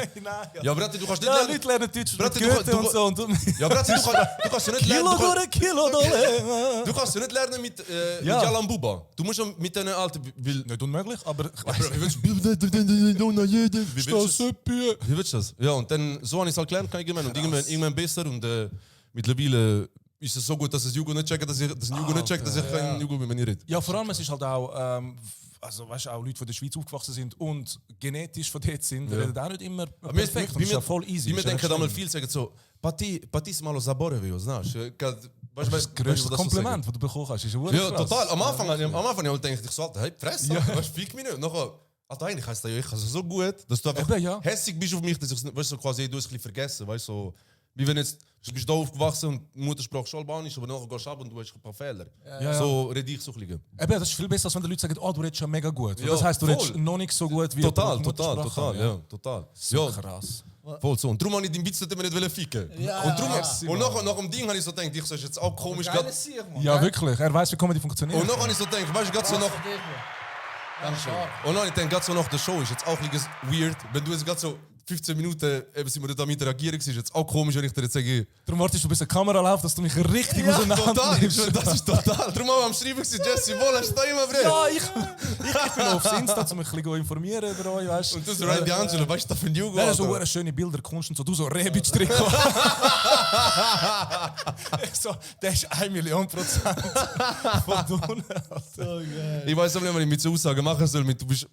Ja, Brate, du kannst nicht Ja, lernen. Leute lernen Deutsch mit Brate, Goethe und so. Und Ja, Brate, du kannst ja nicht lernen. Kilo durch Kilo durch. Du kannst ja nicht lernen mit Ja. Jalan Buba. Du musst ja mit deinen alten. Nicht unmöglich, aber ich weiss. Wie willst du das? Ja, und dann so habe ich es halt gelernt, und irgendwann besser. Und mittlerweile ist es so gut, dass es Jugo nicht checkt, dass ich kein Jugo mit mir rede. Ja, vor allem, es ist halt auch, also weißt du, auch Leute, die in der Schweiz aufgewachsen sind und genetisch von dort sind, reden auch nicht immer perfekt. Das ist ja voll easy. Wir denken einmal viel, sagen so, Patis malo zaboravio, znaš. Das größte Kompliment, das du bekommen hast, ist Ja, total. Am Anfang habe ich gedacht, ich so, Alter, hey, Fresse, weißt du, fick mich nicht. Nachher, Alter, eigentlich heisst das ja, ich kann es so gut, dass du einfach Eben, ja. hässig bist auf mich, dass ich, weißt du, so quasi, du hast es ein bisschen vergessen, weißt du, so, wie wenn jetzt, du bist da aufgewachsen und die Muttersprache schon Albanisch, aber nachher gehst du ab und du hast ein paar Fehler. Ja. So rede ich so ein bisschen. Eben, das ist viel besser, als wenn die Leute sagen, oh, du redest ja mega gut. Ja, das heisst, du voll. redest noch nicht so gut wie Total, die Muttersprache kann, ja, total. So Ja, krass. voll so. Und darum habe ich den Witz nicht immer ficken. Ja. Und, darum, Merci, und nach dem Ding habe ich so gedacht, ich so, ist jetzt auch komisch. Geiles Sieg, Mann. Ja, wirklich. Er weiß, wie Comedy funktioniert. Und noch habe ich so gedacht, weißt du, gerade so noch. Dankeschön. Und dann, ich denke, gerade so nach der Show ist jetzt auch ein bisschen weird, wenn du jetzt gerade so 15 Minuten eben sind wir da mit interagieren, ist jetzt auch komisch, wenn ich dir jetzt sage, Darum wartest du, bis eine Kamera läuft, dass du mich richtig ja, auseinander total, nimmst. das ist total. Darum haben wir am Schreiben gewesen, Jesse, wo hast du da immer Bre? Ja, ich bin aufs Insta, um mich ein bisschen informieren über euch, weißt du. Und du so Randy Angelo, weißt du, da für ein Jugo? Nein, so schöne Bilder, Kunst und so. Du so Rebic-Trikot. Ich so, der ist 1.000.000% von unten. So geil. Ich weiß auch nicht, was ich mit so Aussagen machen soll. Du bist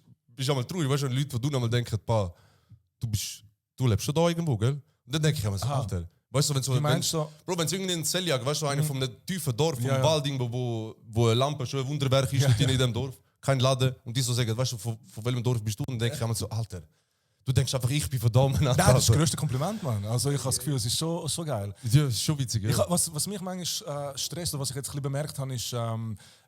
einmal traurig, weißt du, wenn Leute, die du einmal denken, du lebst schon da irgendwo, gell? Und dann denke ich mir so, Alter, Weißt du, wenn Wie meinst du? Bro, wenn es irgendwie in Seljag, weißt du, einer von einem tiefen Dorf, vom Ja, ja. Wald, irgendwo, wo eine Lampe schon ein Wunderwerk ist in diesem Dorf, kein Laden, und die so sagen, weißt du, von welchem Dorf bist du? Und dann denke ich einmal so, Alter, du denkst einfach, ich bin verdammt. Nein, das ist das grösste Kompliment, Mann. Also ich habe das Gefühl, es ist so geil. Ja, das ist schon witzig, ja. Was mich manchmal stresst, oder was ich jetzt ein bisschen bemerkt habe, ist,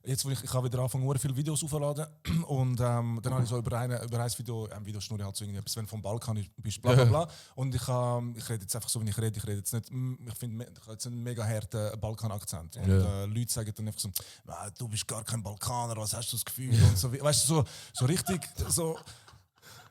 jetzt, wo ich habe wieder angefangen, viele Videos aufzuladen und dann habe ich so über ein Video, Videoschnur halt so irgendetwas, wenn du vom Balkan bist, bla bla bla. Und ich rede jetzt einfach so, wie ich rede jetzt nicht, ich finde, ich habe jetzt einen mega harten Balkan-Akzent. Und Leute sagen dann einfach so, du bist gar kein Balkaner, was hast du das Gefühl? Und so, weißt du, so richtig, so...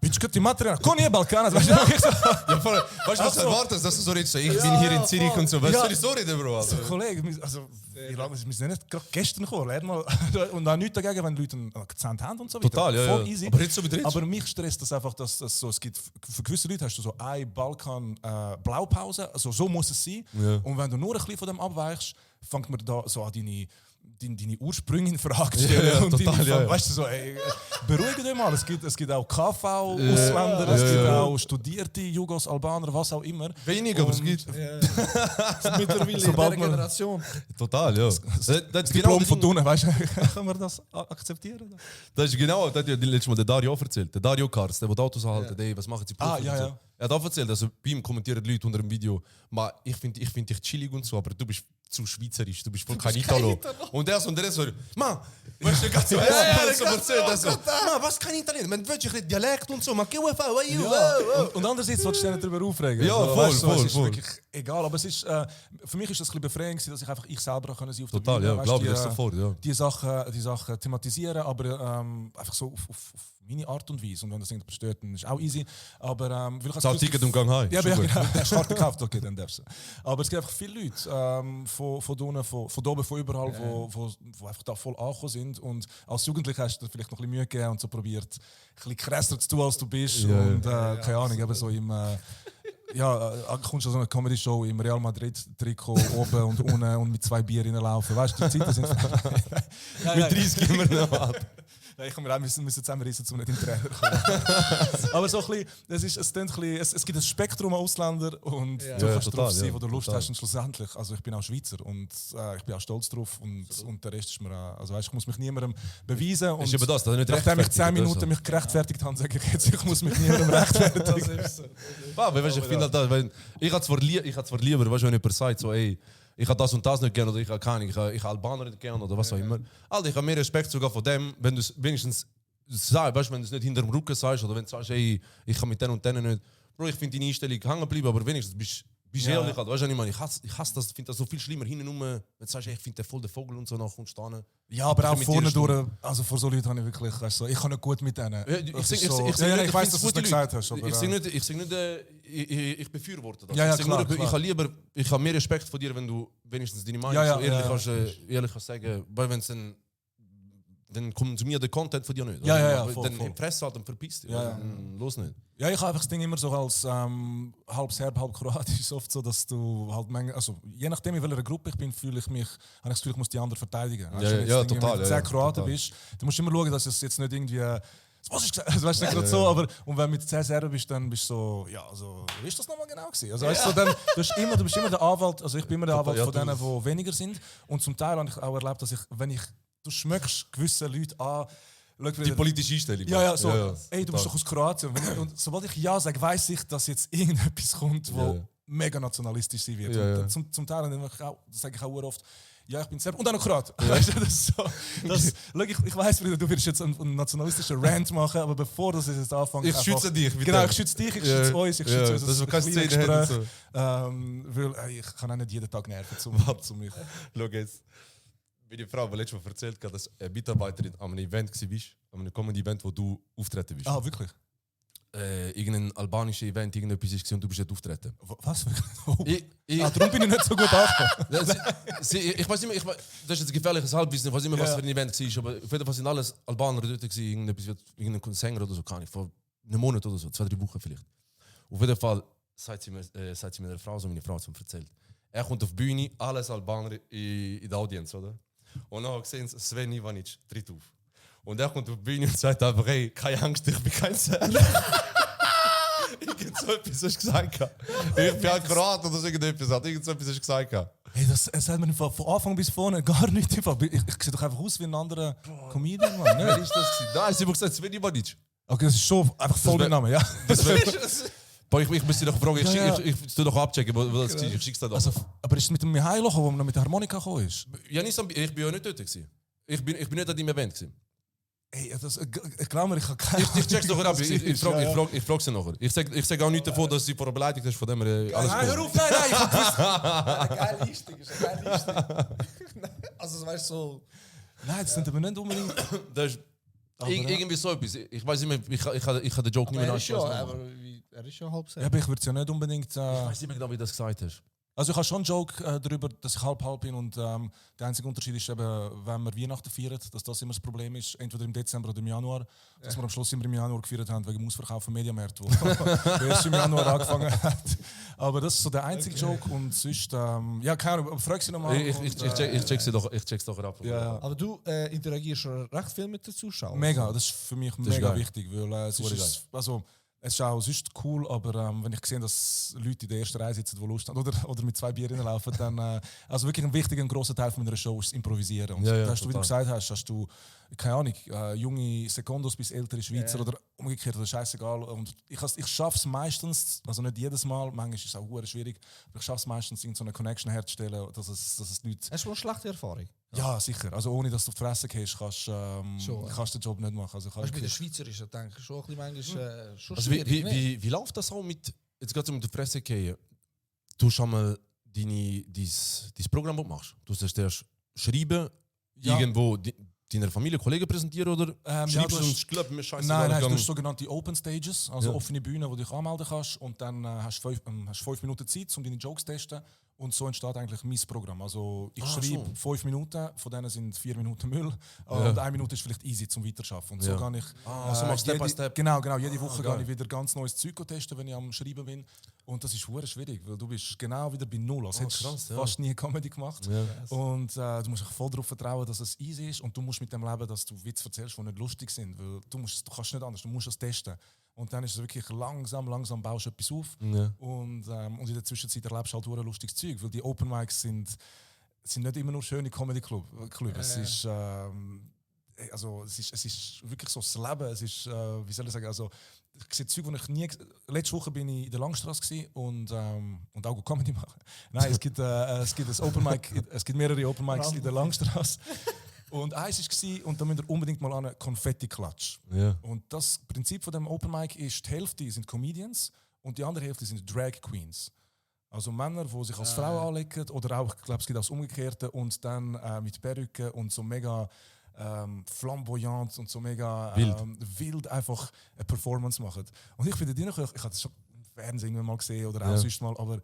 Bitch, die Material. Komm hier, Balkan. Weißt du, ich so, Ja, voll. Weißt du, was du erwartest, dass du so redest? Ich bin hier in Zürich und so. Weißt du, so reden, Bro? so, Kollege, also, wir sind nicht gerade gestern gekommen. Lern mal. Und auch nichts dagegen, wenn Leute einen Akzent haben und so weiter. Total, ja. Voll Ja. easy. Aber jetzt so wie du redest. Aber mich stresst das einfach, dass das so, es gibt, für gewisse Leute hast du so eine Balkan-Blaupause, also so muss es sein. Ja. Und wenn du nur ein bisschen von dem abweichst, fängt man da so an deine Ursprünge in Frage zu stellen. Ja, und total, ja. Weißt du, so, ey, beruhige dich mal. Es gibt auch KV-Ausländer, es gibt auch studierte Jugos-Albaner, was auch immer. Wenig, aber es Und- gibt. Mittlerweile in Sobald dieser man- Generation. Total, ja. Das ist Diplom genau von Tunen, weißt du? Können wir das akzeptieren? Das ist genau, das hat ja letztes Mal der Dario auch erzählt. Der Dario Kars, der die Autos anhalten, ey, was machen sie Profis ja, und so. ja. Er hat auch erzählt, also bei ihm kommentieren Leute unter dem Video, ich finde dich chillig und so, aber du bist zu schweizerisch, du bist voll kein Italo. Und der so, man, weißt du, ganz so, so erzählt, er so, man, was kein Italiener, man will ich Dialekt und so, man, Und andererseits sollst du dich nicht darüber aufregen. Ja, Also, voll, weißt du, voll, es ist voll. wirklich egal. Aber es ist, für mich ist das ein bisschen befreiend gewesen, dass ich einfach ich selber sein auf der Total, Bühne, ja, weißt, glaube ich, die, das sofort, ja. die Sachen thematisieren, aber einfach so auf meine Art und Weise. Und wenn das irgendjemand stört, dann ist auch easy. Aber weil ich Zahl Ticket und Gang heim. Ja, Schon aber ja, gut. genau. Hast du Karte gekauft? Okay, dann darfst du. Aber es gibt einfach viele Leute von unten, von oben, von überall, die einfach da voll angekommen sind. Und als Jugendlicher hast du dir vielleicht noch ein bisschen Mühe gegeben und so probiert, ein bisschen krasser zu tun, als du bist. Ja, und keine Ahnung, eben so im... kommst du an so eine Comedy-Show im Real Madrid-Trikot oben und unten und mit 2 Bier reinlaufen. Weißt du, die Zeiten sind... Mit 30 immer noch ab. Ja, ich wir müssen zusammenreißen, um nicht in den Trainer zu kommen. Aber so ein bisschen, es gibt ein Spektrum an Ausländern und du kannst total, drauf sein, ja, wo du Lust total. hast. Und schlussendlich, also ich bin auch Schweizer und ich bin auch stolz drauf und der Rest ist mir auch, also weißt, ich muss mich niemandem beweisen. Und Ist eben das, nicht nachdem ich 10 rechtfertigt, Minuten oder so. mich gerechtfertigt habe, sage ich jetzt, ich muss mich niemandem rechtfertigen. Aber weißt, ich finde halt das, weil ich habe zwar lieber, weißt du, wenn jemand sagt, so, ey, ich habe das und das nicht gerne oder ich habe keine, ich habe Albaner nicht gerne oder was auch immer. Alter, ich habe mehr Respekt sogar von dem, wenn du es wenigstens sagst, weißt, wenn du es nicht hinter dem Rücken sagst oder wenn du sagst, ey, ich kann mit denen und denen nicht. Bro, ich finde deine Einstellung hängen geblieben, aber wenigstens bist ehrlich. Halt. Weißt du, ich hasse das, finde das so viel schlimmer. Hinten rum, wenn du sagst, ey, ich finde den voll der Vogel und so, nach kommst du da. Ja, aber auch mit vorne dir durch, also vor so Leuten habe ich wirklich, weißt du, ich kann nicht gut mit denen. Ich Das ist ich so- sag nicht, ich weiß, dass du es gute nicht Leute. gesagt hast. Aber, Ich sage nicht, ich befürworte das. Ja, ja, ich sag klar, nur, klar. Ich habe mehr Respekt vor dir, wenn du wenigstens deine Meinung Ja, ja, so ehrlich, ja. kannst, ehrlich kannst sagen. Weil wenn es dann konsumiert der Content von dir nicht. Ja, oder? ja, ja, Aber voll, dann voll. Fresse halt und verpiss dich. Ja, oder? ja. Los nicht. Ja, ich habe einfach das Ding immer so als halb Serb, halb Kroatisch. Ist oft so, dass du halt also je nachdem in welcher Gruppe ich bin, habe ich das Gefühl, ich muss die anderen verteidigen. Weißt du, Ja, wenn jetzt ja, irgendwie total, mit ja, 10 Kroaten total. bist, du musst immer schauen, dass es jetzt nicht irgendwie was ist gesagt? Also, weißt du, nicht gerade so, aber und wenn du mit 10 Serben bist, dann bist du so, ja, also, wie ist das nochmal genau gewesen? Also, weißt du, dann, du bist immer der Anwalt, also ich bin immer der Anwalt ja, von du- denen, die weniger sind. Und zum Teil habe ich auch erlebt, dass du schmeckst gewisse Leute an, schau, Die politische Einstellung. ja, so. Ja, Ey, du bist doch aus Kroatien. Und sobald ich Ja sage, weiss ich, dass jetzt irgendetwas kommt, wo Ja. mega nationalistisch sein wird. Ja, Und ja. Zum Teil dann das sage ich auch oft, ja, ich bin Serb und dann noch Kroat. Weißt du, das ist so. Schau, ich weiss, Bruder, du wirst jetzt einen nationalistischen Rant machen, aber bevor das jetzt anfängt... Ich schütze dich. mit Genau, dem. ich schütze dich, ich Ja, schütze uns, ich ja, schütze dass wir unser keine kleines Szene haben Gespräch. und so. Weil ich kann auch nicht jeden Tag nerven, um mich... Schau jetzt. Wie die Frau, die letztes Mal erzählt hat, dass eine Mitarbeiterin an einem Event war, an einem Comedy-Event, wo du auftreten bist. Ah, wirklich? Irgendein albanisches Event, irgendetwas war und du bist nicht auftreten. Was? Darum bin ich nicht so gut angekommen. Ich weiß nicht mehr, das ist jetzt ein gefährliches Halbwissen, ich weiß nicht mehr, was Ja. für ein Event war, aber auf jeden Fall sind alles Albaner dort gewesen, irgendein Sänger oder so, kann ich, vor einem Monat oder so, 2-3 Wochen vielleicht. Auf jeden Fall sagt sie mir eine Frau, so meine Frau zum erzählt. Er kommt auf die Bühne, alles Albaner in der Audienz, oder? Und dann sehen sie, Sven Ivanic tritt auf. Und er kommt auf die Bühne und sagt einfach, hey, keine Angst, ich bin kein Serb. Ich Irgend so etwas hast du gesagt. Ich bin halt Kroat oder so irgendetwas. Irgend so etwas hast du gesagt. Hey, das hat mir von Anfang bis vorne gar nicht im Fall. Ich sehe doch einfach aus wie ein anderer Comedian, Mann. Wer Ne? ist das? Nein, sie haben gesagt, Sveni Badic. Okay, das ist schon einfach voll der Name, ja. Boah, ich muss dich doch fragen, Ja. ich tu doch abchecken, wo das war. Ich schick's dir doch. Also, aber ist es mit dem Mihailo, wo man noch mit der Harmonika gekommen ist? Ja, nicht so, ich bin ja nicht dort. Gewesen. Ich bin nicht an deinem Event. Gewesen. Ey, glaub mir, ich habe keine Ich check's doch ab, ich Ja. frage sie nachher. Ich sag auch nicht davon, dass sie vor einer Beleidigung ist, von dem alles Nein, gut. hör auf, nein, ich hab gewusst. Eine geile Liste, ist eine geile Liste. Also, weißt du, so. Nein, das sind aber nicht unbedingt... Das ist irgendwie so etwas. Ich weiß nicht mehr, ich habe den Joke nicht mehr nachgeschaut. Er ist ja halb Ja, aber ich würde es ja nicht unbedingt... Ich weiß nicht mehr genau, wie du das gesagt hast. Also ich habe schon einen Joke darüber, dass ich halb bin und der einzige Unterschied ist eben, wenn wir Weihnachten feiern, dass das immer das Problem ist, entweder im Dezember oder im Januar, dass wir am Schluss immer im Januar gefeiert haben, wegen dem Ausverkauf vom Mediamarkt, wo erst im Januar angefangen hat. Aber das ist so der einzige Joke und sonst, ja keine Ahnung, frag sie nochmal. Ich check's doch ab. Ja, Aber du interagierst schon recht viel mit den Zuschauern. mega, das ist für mich ist mega geil. wichtig, weil es ist, also, es ist auch sonst cool, aber wenn ich sehe, dass Leute in der ersten Reihe sitzen, die Lust haben, oder mit 2 Bier laufen, dann also wirklich ein wichtiger, ein grosser Teil von meiner Show ist das Improvisieren. Und Ja, da hast du, wie du total. gesagt hast du, keine Ahnung, junge Sekundos bis ältere Schweizer oder umgekehrt, das ist scheißegal. Und ich schaffe es meistens, also nicht jedes Mal, manchmal ist es auch hure schwierig, aber ich schaffe es meistens, so eine Connection herzustellen, dass es die Leute... Hast du eine schlechte Erfahrung? Ja, sicher. Also ohne, dass du auf die Fresse gehst, kannst du den Job nicht machen. Also, Weißt du, bei den Schweizerischen denke ich schon ein bisschen manchmal schon Also schwierig. ne? wie läuft das auch mit, jetzt geht es um die Fresse gehen, du schon mal dein Programm, das du machst? Du sollst erst schreiben, Ja. irgendwo deiner Familie, Kollegen präsentieren oder ja, schreibst du du und hast- ich glaube, mir scheiße. Nein, du hast sogenannte Open Stages, also Ja. offene Bühnen, wo du dich anmelden kannst und dann hast du 5 Minuten Zeit, um deine Jokes zu testen und so entsteht eigentlich mein Programm. Also ich schreibe schon. 5 Minuten, von denen sind 4 Minuten Müll Ja. und 1 Minute ist vielleicht easy zum Weiterschaffen. Und so Ja. kann ich so machst du Step by Step. Genau, jede Woche geil. gehe ich wieder ganz neues Zeug testen, wenn ich am Schreiben bin. Und das ist hure schwierig, weil du bist genau wieder bei Null. Also hättest krass, ja. fast nie Comedy gemacht. Ja. Und du musst dich voll darauf vertrauen, dass es easy ist und du musst mit dem leben, dass du Witze erzählst, die nicht lustig sind. Weil du kannst nicht anders, du musst es testen. Und dann ist es wirklich langsam baust du etwas auf. Ja. Und in der Zwischenzeit erlebst du halt hure lustiges Zeug, weil die Open Mics sind nicht immer nur schöne Comedy-Club. Es ist... also es ist wirklich so das Leben. Es ist, wie soll ich sagen, also ich sehe Zeug, wo ich nie... Letzte Woche bin ich in der Langstrasse gewesen und auch Comedy machen. Nein, es gibt ein Open Mic, es gibt mehrere Open Mics in der Langstrasse. Und eins war, und da müsst ihr unbedingt mal an einen Konfetti-Klatsch. Ja. Und das Prinzip von dem Open Mic ist, die Hälfte sind Comedians und die andere Hälfte sind Drag Queens. Also Männer, die sich als Frau anlegen oder auch, ich glaube, es gibt auch das Umgekehrte und dann mit Perücken und so mega flamboyant und so mega wild einfach eine Performance machen. Und ich bin da drin, ich habe das schon im Fernsehen irgendwann mal gesehen oder auch sonst mal, aber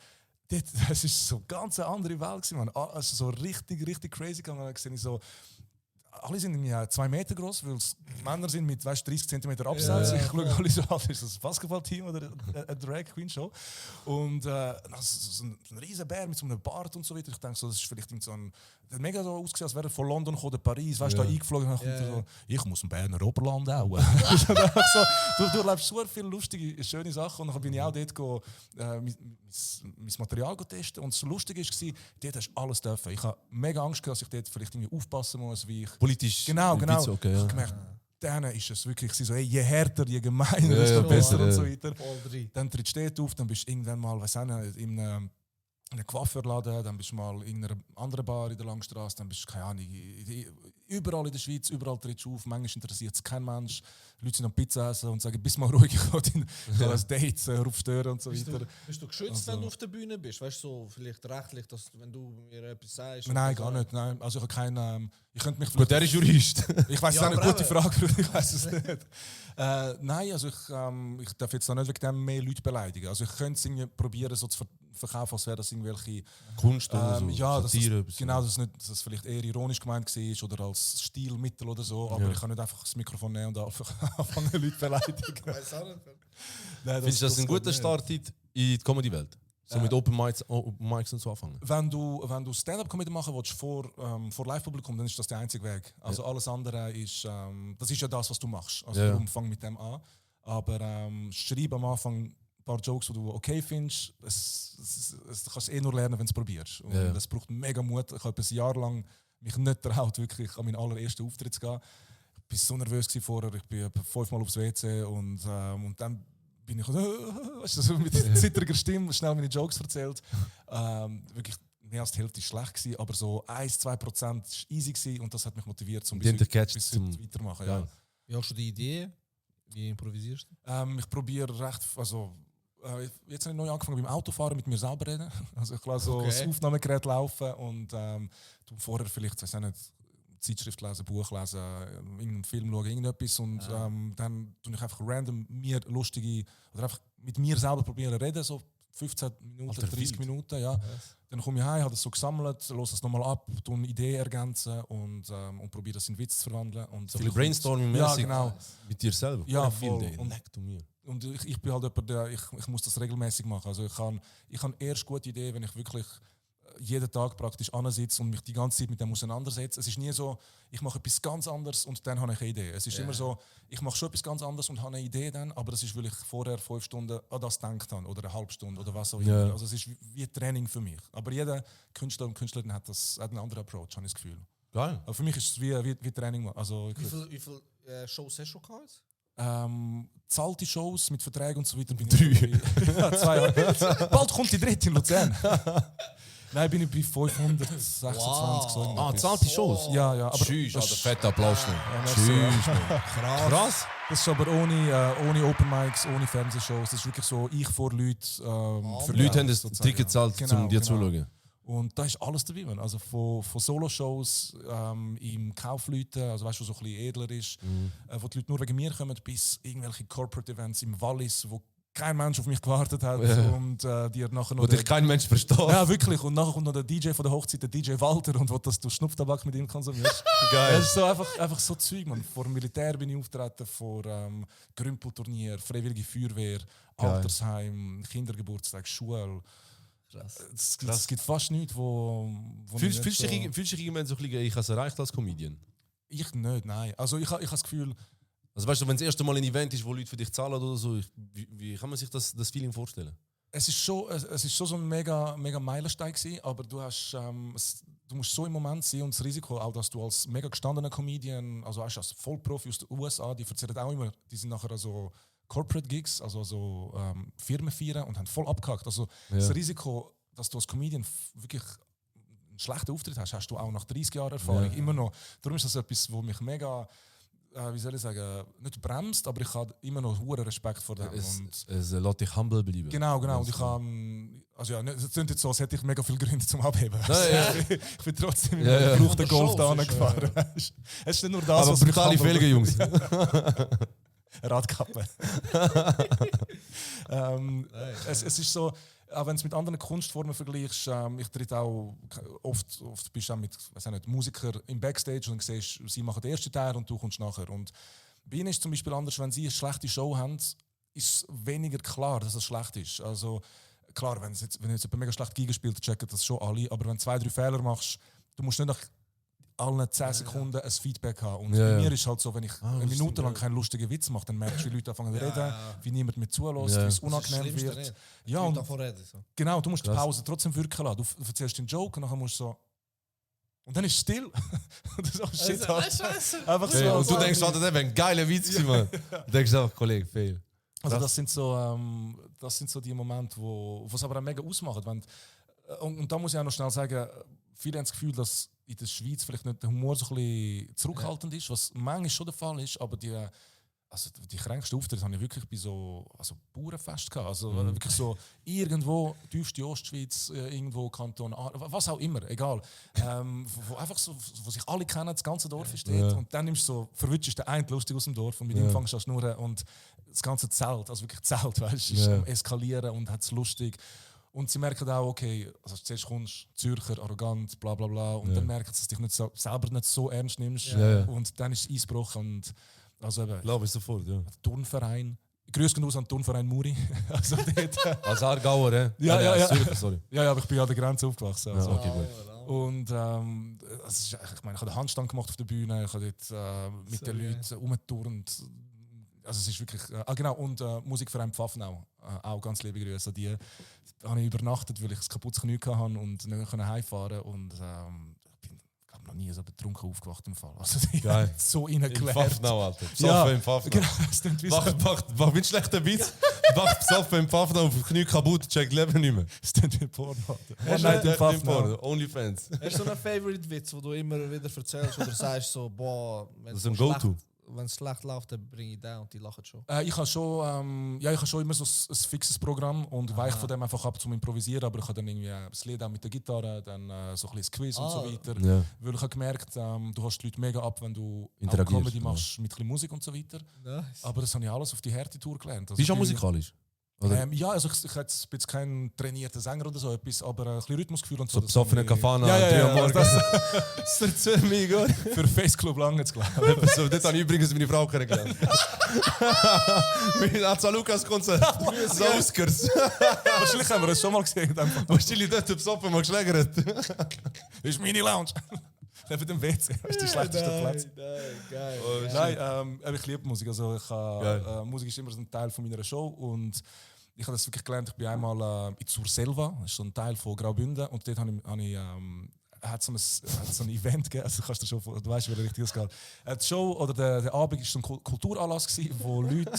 das ist so ganz eine andere Welt gewesen, man. Also so richtig crazy gegangen. Dann sehe ich so, alle sind irgendwie 2 Meter groß, weil es Männer sind mit 30 cm Absatz. Ich schaue alle so an, ist das ein Basketballteam oder eine Drag Queen Show? Und so ein riesen Bär mit so einem Bart und so weiter. Ich denke so, das ist vielleicht so ein... Der hat mega so ausgesehen, als wäre er von London oder Paris, weißt du, da eingeflogen und dann kommt er so, ich muss im Berner Oberland auch. Du erlebst so viele lustige, schöne Sachen und dann bin ich auch dort mein Material testen und das Lustige war, dort hast du alles dürfen. Ich habe mega Angst gehabt, dass ich dort vielleicht irgendwie aufpassen muss, wie ich... Politisch. Genau. Witze, okay, Ich ja. habe gemerkt, denen ist es wirklich so, hey, je härter, je gemeiner, Ja, desto ja, besser ja. und so weiter. Voll drin. Dann trittst du dort auf, dann bist du irgendwann mal, weiss auch nicht, in einem Coiffeurladen, dann bist du mal in einer anderen Bar in der Langstrasse, dann bist du, keine Ahnung, überall in der Schweiz, überall trittst du auf, manchmal interessiert es kein Mensch. Leute sind am Pizza essen und sagen, bist mal ruhig, ich will ein Date, hör auf stören und so weiter. Bist du geschützt, wenn du auf der Bühne bist? Weißt du, so vielleicht rechtlich, dass wenn du mir etwas sagst? Nein, oder gar so. nicht. Nein. Also ich habe keinen... ich könnte mich Gut, der ist Jurist. Ich weiß es Ja, auch nicht, aber gute eben. Frage, Bruder, ich weiß es nicht. Nein, also ich darf jetzt da nicht wegen dem mehr Leute beleidigen. Also ich könnte es irgendwie probieren, so zu verkaufen, als wäre das irgendwelche... Kunst oder so. ja, dass Satire, das, genau, dass es vielleicht eher ironisch gemeint war oder als Stilmittel oder so, aber ich kann nicht einfach das Mikrofon nehmen und einfach anfangen, Leute zu beleidigen. Weiss auch nicht. Nein, Findest du das ein geht guter nicht. Start in die Comedy-Welt? So mit Open Mics und so anfangen? Wenn du Stand-up-Comedy machen willst vor Live-Publikum, dann ist das der einzige Weg. Also alles andere ist, das ist ja das, was du machst. Also Ja. darum fang mit dem an. Aber Schreiben am Anfang paar Jokes, die du okay findest. Du kannst es nur lernen, wenn du es probierst. Und es braucht mega Mut. Ich habe ein Jahr lang mich nicht getraut, wirklich an meinen allerersten Auftritt zu gehen. Ich war so nervös vorher. Ich bin 5-mal aufs WC und dann bin ich so mit zittriger Stimme schnell meine Jokes erzählt. Wirklich mehr als die Hälfte war schlecht gewesen, aber so 1-2% war easy gewesen und das hat mich motiviert, um bis heute weitermachen. Ja. Wie hast du die Idee? Wie improvisierst du? Ich probiere recht, jetzt habe ich neu angefangen beim Autofahren mit mir selber reden. Also ich lasse so das Aufnahmegerät laufen und vorher vielleicht, weiß ich nicht, Zeitschrift lesen, Buch lesen, irgendeinen Film schauen, irgendetwas und dann tue ich einfach random mir lustige, oder einfach mit mir selber probieren reden, so 15 Minuten, 30 Minuten, ja. Dann komme ich heim, habe das so gesammelt, höre es nochmal ab, tue eine Idee ergänzen und probiere das in Witz zu verwandeln. Und so ein bisschen Brainstorming-mäßig genau. Mit dir selber. Ja, voll. Und ich bin halt jemand, der ich muss das regelmäßig machen. Also ich habe erst gute Ideen, wenn ich wirklich jeden Tag praktisch ansitze und mich die ganze Zeit mit dem auseinandersetze. Es ist nie so, ich mache etwas ganz anderes und dann habe ich eine Idee. Es ist immer so, ich mache schon etwas ganz anderes und habe eine Idee dann, aber das ist, weil ich vorher 5 Stunden an das gedacht habe oder eine halbe Stunde oder was auch immer. Also es ist wie Training für mich. Aber jeder Künstler und Künstlerin hat einen anderen Approach, habe ich das Gefühl. Geil. Aber für mich ist es wie Training. Also, wie viele Shows hast du gehabt? Zahlte Shows mit Verträgen und so weiter. Bin 3. 2 Jahre. Bald kommt die 3. in Luzern. Nein, bin ich bei 526. So zahlte Shows? Ja, aber tschüss, also fetter Applaus noch. Tschüss. Krass. Das ist aber ohne Open Mics, ohne Fernsehshows. Das ist wirklich so, ich vor Leuten. Für Leute haben das Ticket gezahlt, um dir zuzuschauen. Und da ist alles dabei. Also von Solo-Shows im Kaufleuten, also weißt du, so ein bisschen edler ist, wo die Leute nur wegen mir kommen, bis irgendwelche Corporate-Events im Wallis, wo kein Mensch auf mich gewartet hat und die nachher noch... Wo dich kein Mensch versteht. Ja, wirklich. Und nachher kommt noch der DJ von der Hochzeit, der DJ Walter, und wo dass du Schnupftabak mit ihm konsumierst. Geil. Das ist so einfach so Zeug, man. Vor dem Militär bin ich auftreten, vor Grümpelturnier, Freiwillige Feuerwehr, Altersheim, Kindergeburtstag, Schule. Es gibt fast nichts, wo Fühlst du dich irgendwann so ein bisschen, ich habe es erreicht als Comedian? Ich nicht, nein. Also ich habe das Gefühl... Also weißt du, wenn das erste Mal ein Event ist, wo Leute für dich zahlen oder so, wie kann man sich das Feeling vorstellen? Es ist schon so ein mega Meilenstein gewesen, aber du musst so im Moment sein und das Risiko, auch dass du als mega gestandener Comedian, also als Vollprofi aus den USA, die erzählen auch immer, die sind nachher so Corporate Gigs, also Firmen feiern und haben voll abgehakt. Also das Risiko, dass du als Comedian wirklich einen schlechten Auftritt hast du auch nach 30 Jahren Erfahrung immer noch. Darum ist das etwas, wo mich mega... wie soll ich sagen, nicht bremst, aber ich habe immer noch hohen Respekt vor dem. Es lässt dich humble bleiben. Genau. Und ich kann, es klingt jetzt so, als hätte ich mega viele Gründe zum Abheben. Ich bin trotzdem mit einem gebrauchten Golf da gefahren. Es ist nicht nur das, aber brutale Felgen, Jungs. Radkappe. Es ist so, auch wenn du es mit anderen Kunstformen vergleichst, ich trete auch oft bist du auch mit Musikern im Backstage und siehst, sie machen den ersten Teil und du kommst nachher. Und bei ihnen ist es zum Beispiel anders, wenn sie eine schlechte Show haben, ist es weniger klar, dass es schlecht ist. Also klar, wenn jetzt jemand mega schlecht Giga spielt, checken das schon alle, aber wenn du 2-3 Fehler machst, du musst nicht nach allen 10 Sekunden ein Feedback haben. Und bei mir ist halt so, wenn ich eine Minute lang keinen lustigen Witz mache, dann merkst du, wie Leute anfangen zu reden, wie niemand mit zulässt, wie es unangenehm wird. Ja, und genau, du musst die Pause trotzdem wirken lassen. Du erzählst den Joke und dann musst du so... Und dann ist es still. Und so, shit, einfach so. Und du denkst, das wäre ein geiler Witz gewesen, Mann. Du denkst auch, Kollege, fail. Also das sind so die Momente, wo es aber auch mega ausmachen. Und da muss ich auch noch schnell sagen, viele haben das Gefühl, dass in der Schweiz vielleicht nicht der Humor so ein bisschen zurückhaltend ist, was manchmal schon der Fall ist, aber die kränksten Auftritte habe ich wirklich bei so Bauernfest gehabt. Also wirklich so irgendwo, tiefste Ostschweiz, irgendwo Kanton, was auch immer, egal. Wo einfach so, wo sich alle kennen, das ganze Dorf ist dort. Und dann nimmst du so, verwutschst der eine lustig aus dem Dorf und mit ihm fängst du an zu schnurren und das ganze Zelt, also wirklich Zelt, weißt du, ist am Eskalieren und hat es lustig. Und sie merken auch, okay, also zuerst kommst du Zürcher, arrogant, bla bla bla, und dann merken sie, dass du dich nicht selber nicht so ernst nimmst. Und dann ist es Eisbruch. Und also eben, glaube ich sofort, ja. Turnverein. Grüß genug an den Turnverein Muri. Also dort, als Aargauer, ja. Zürcher, sorry. Ja, aber ich bin an der Grenze aufgewachsen. Also. Okay, gut. Und ich habe den Handstand gemacht auf der Bühne, ich habe dort mit den Leuten rumgeturnt. also es ist wirklich, genau, und Musikverein Pfaffenau, auch ganz liebe Grüße. Die habe ich übernachtet, weil ich das kaputtes Knie hatte und nicht heimfahren konnte. Und ich bin noch nie so betrunken aufgewacht im Fall. Also die Geil. hat so Im reingeklärt. Pfaffenau, Alter. Ja, Pfaffen im Pfaffenau. genau, das klingt wie so. Mach wie ein schlechter Witz. Mach Pfaffen im Pfaffenau auf Knie kaputt, check Leben nicht mehr. Das klingt wie Porno. Hast One du- Night in Pfaffenau. Onlyfans. Hast du so einen Favorite-Witz, wo du immer wieder erzählst oder sagst so, boah, wenn Das ist ein Go-To. Wenn es schlecht läuft, dann bringe ich den und die lachen schon. Ich habe schon, ich habe schon immer so ein fixes Programm und weiche von dem einfach ab zum Improvisieren, aber ich habe dann irgendwie das Lied auch mit der Gitarre, dann so ein bisschen das Quiz und so weiter. Ja. Weil ich habe gemerkt, du hast die Leute mega ab, wenn du auch Interagierst, Comedy ja. machst mit ein bisschen Musik und so weiter. Nice. Aber das habe ich alles auf die harte Tour gelernt. Also Bist du auch ich bin- musikalisch? Oder? Ja, also ich bin jetzt kein trainierter Sänger oder so etwas, aber ein bisschen Rhythmusgefühl und so. so das besoffene habe ich- Kafana, Ja, ja, 3 ja, Uhr morgens. das- Das erzähl mir, Gott. Für Faceclub lange jetzt glaube So, dort habe ich übrigens meine Frau kennengelernt. Mit San Lukas Konzert. So Oscars. Wahrscheinlich haben wir das schon mal gesehen. Wahrscheinlich dort besoffen mal geschlägert. Das ist meine Lounge. Neben dem WC. Das ist der schlechteste Platz. Geil. Nein, ich liebe Musik. Also Geil. Musik ist immer so ein Teil von meiner Show. Und ich habe das wirklich gelernt. Ich bin einmal in Surselva, das ist so ein Teil von Graubünden. Und dort hat so ein Event gegeben. Also kannst du, schon, du weißt, wie richtig das geht. Die Show oder der Abend war so ein Kulturanlass, wo Leute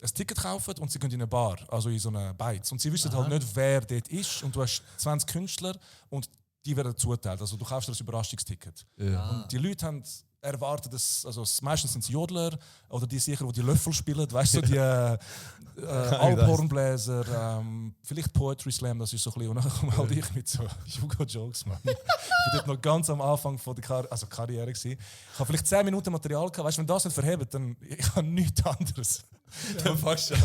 ein Ticket kaufen und sie gehen in eine Bar, also in so eine Beiz. Und sie wissen halt nicht, wer dort ist. Und du hast 20 Künstler und die werden zuteilt. Also du kaufst dir ein Überraschungsticket. Und die Leute haben erwartet, dass, also meistens sind es Jodler oder die sicher, die die Löffel spielen, weißt du, die Alphornbläser, vielleicht Poetry Slam, das ist so ein bisschen, und dann komme halt ich mit so Jugo-Jokes, Mann. Ich war dort noch ganz am Anfang von der Karriere gewesen. Ich habe vielleicht 10 Minuten Material gehabt, weißt du, wenn das nicht verhebt, dann ich habe nichts anderes. Dann fangst du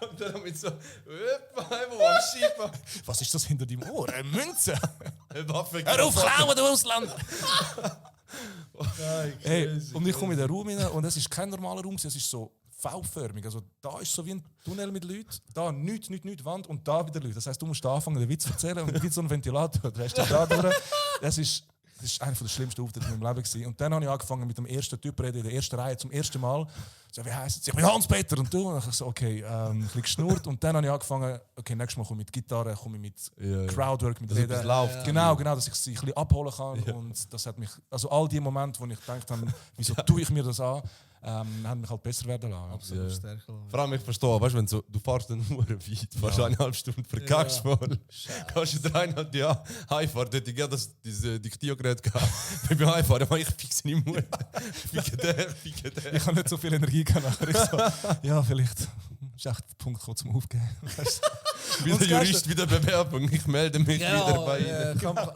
Und dann mit so, einmal am Schieben. Was ist das hinter deinem Ohr? Eine Münze? Waffe. Hör auf, klauen, du Ausländer! Hey, und ich komme in den Raum rein und es ist kein normaler Raum, es ist so V-förmig. Also da ist so wie ein Tunnel mit Leuten, da nichts, Wand und da wieder Leute. Das heisst, du musst anfangen, den Witz zu erzählen und wie so ein Ventilator. Du hast da durch. Das ist einer der schlimmsten Auftritte in meinem Leben gewesen. Und dann habe ich angefangen mit dem ersten Typ reden in der ersten Reihe zum ersten Mal. So, wie heisst es? Ich bin Hans-Peter und du. Und ich so, okay, ein bisschen geschnurrt. Und dann habe ich angefangen, okay, nächstes Mal komme ich mit Gitarre, komme ich mit Crowdwork, mit Reden. etwas läuft. Genau, dass ich sie ein bisschen abholen kann. Ja. Und das hat mich, also all die Momente, wo ich gedacht habe, wieso tue ich mir das an, haben mich halt besser werden lassen. Absolut stärker. Vor allem, ich verstehe, weißt du, wenn du fährst dann nur weit, fährst 1,5 Stunden, verkackst mal. Gehst du 3,5 Jahre heimfahren, dort ich dieses Diktiergerät gehabt. Wenn ich heimfahre, dann mache ich fix nicht mehr. Ficke der. Ich habe nicht so viel Energie gehabt. Ich so, ja, vielleicht ist echt der Punkt gekommen zum Aufgeben. Wie der Jurist wieder Bewerbung, ich melde mich wieder bei Ihnen. Kann man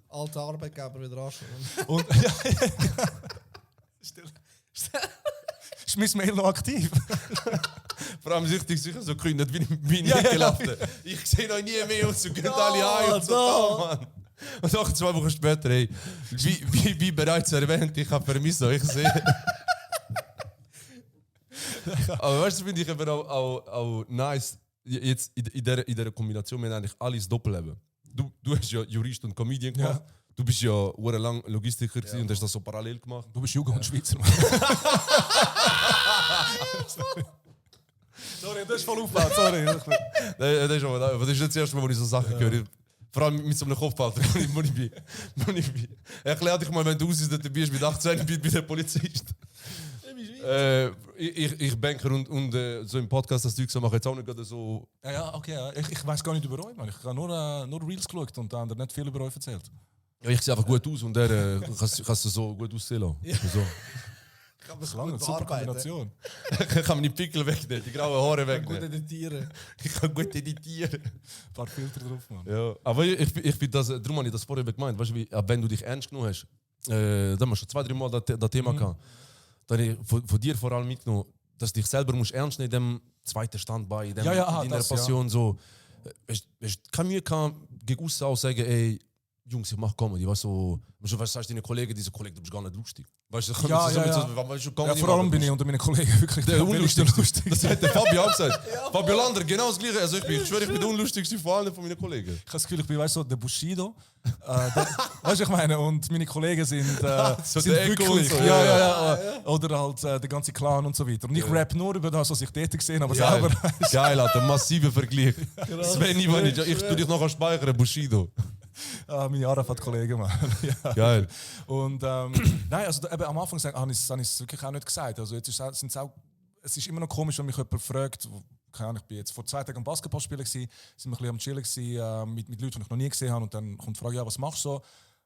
alte Arbeitgeber wieder anschauen. Und ist mein Mail noch aktiv? Vor allem süchtig sicher so grün, nicht wie Ja, nicht ja, gelaufen. Ich sehe noch nie mehr und so gehen alle heim und so da, Mann. Und auch 2 Wochen später, hey, wie bereits erwähnt, ich habe vermisst, ich sehe. Aber weißt du, finde ich eben auch nice, jetzt in dieser Kombination, wir haben eigentlich alles Doppelleben. Du hast ja Jurist und Comedian gemacht. Ja. Du bist ja jahrelang Logistiker gewesen und hast das so parallel gemacht. Du bist Jugend und Schweizer. Sorry, das ist voll aufgebaut, sorry. Das ist aber das ist nicht das erste Mal, wo ich so Sachen höre. Vor allem mit so einem Kopfhalter. Erklär dich mal, wenn du aussiehst, dass du bist mit 18 bei der Polizist. Ich Banker und so im Podcast das Zeug so mache jetzt auch nicht gerade so. Ja, okay. Ja. Ich weiß gar nicht über euch, man. Ich habe nur Reels geschaut und dann nicht viel über euch erzählt. Ja, ich sehe einfach gut aus und der kannst du so gut aussehen lassen. So. Das ist lange, super Kombination. Ich kann meine Pickel wegnehmen, die grauen Haare Gut wegnehmen. editieren. Ich kann gut editieren. Ein paar Filter drauf, Mann. Ja, aber ich finde das, darum habe ich das vorher gemeint, weißt du, wenn du dich ernst genommen hast, dann hast du schon 2-3 Mal das Thema gehabt. Dann habe ich von dir vor allem mitgenommen, dass du dich selber musst ernst nehmen in dem zweiten Standbein, in, in deiner das, Passion. So, hast keine Mühe gehabt, gegen aussen auch sagen, ey, Jungs, ich mach Comedy, weißt du, was sagst du deinen Kollegen, diese Kollegen, du bist gar nicht lustig. Weißt du, Ja, vor allem bin ich unter meinen Kollegen wirklich der unlustigste. lustig. Das hat der Fabio auch gesagt. Fabio Lander, genau das Gleiche. Also ich schwöre, ich bin der unlustigste von allen von meinen Kollegen. Ich habe das Gefühl, ich bin so der Bushido. Weißt du, ich meine, und meine Kollegen sind, So sind der Echo wirklich. und so, Ja. Oder halt der ganze Clan und so weiter. Und ich rap nur über das, was ich dort gesehen habe, aber selber. Geil, Alter, massiver Vergleich. Sveni, ich tu dich noch speichern, Bushido. Meine Arafat-Kollegen, Mann. Ja. Geil. Und nein, also eben am Anfang habe ich es wirklich auch nicht gesagt. Also jetzt es ist immer noch komisch, wenn mich jemand fragt, keine Ahnung, ich bin jetzt vor 2 Tagen am Basketballspielen gewesen, sind wir ein bisschen am Chillen gewesen, mit Leuten, die ich noch nie gesehen habe, und dann kommt die Frage, ja, was machst du so?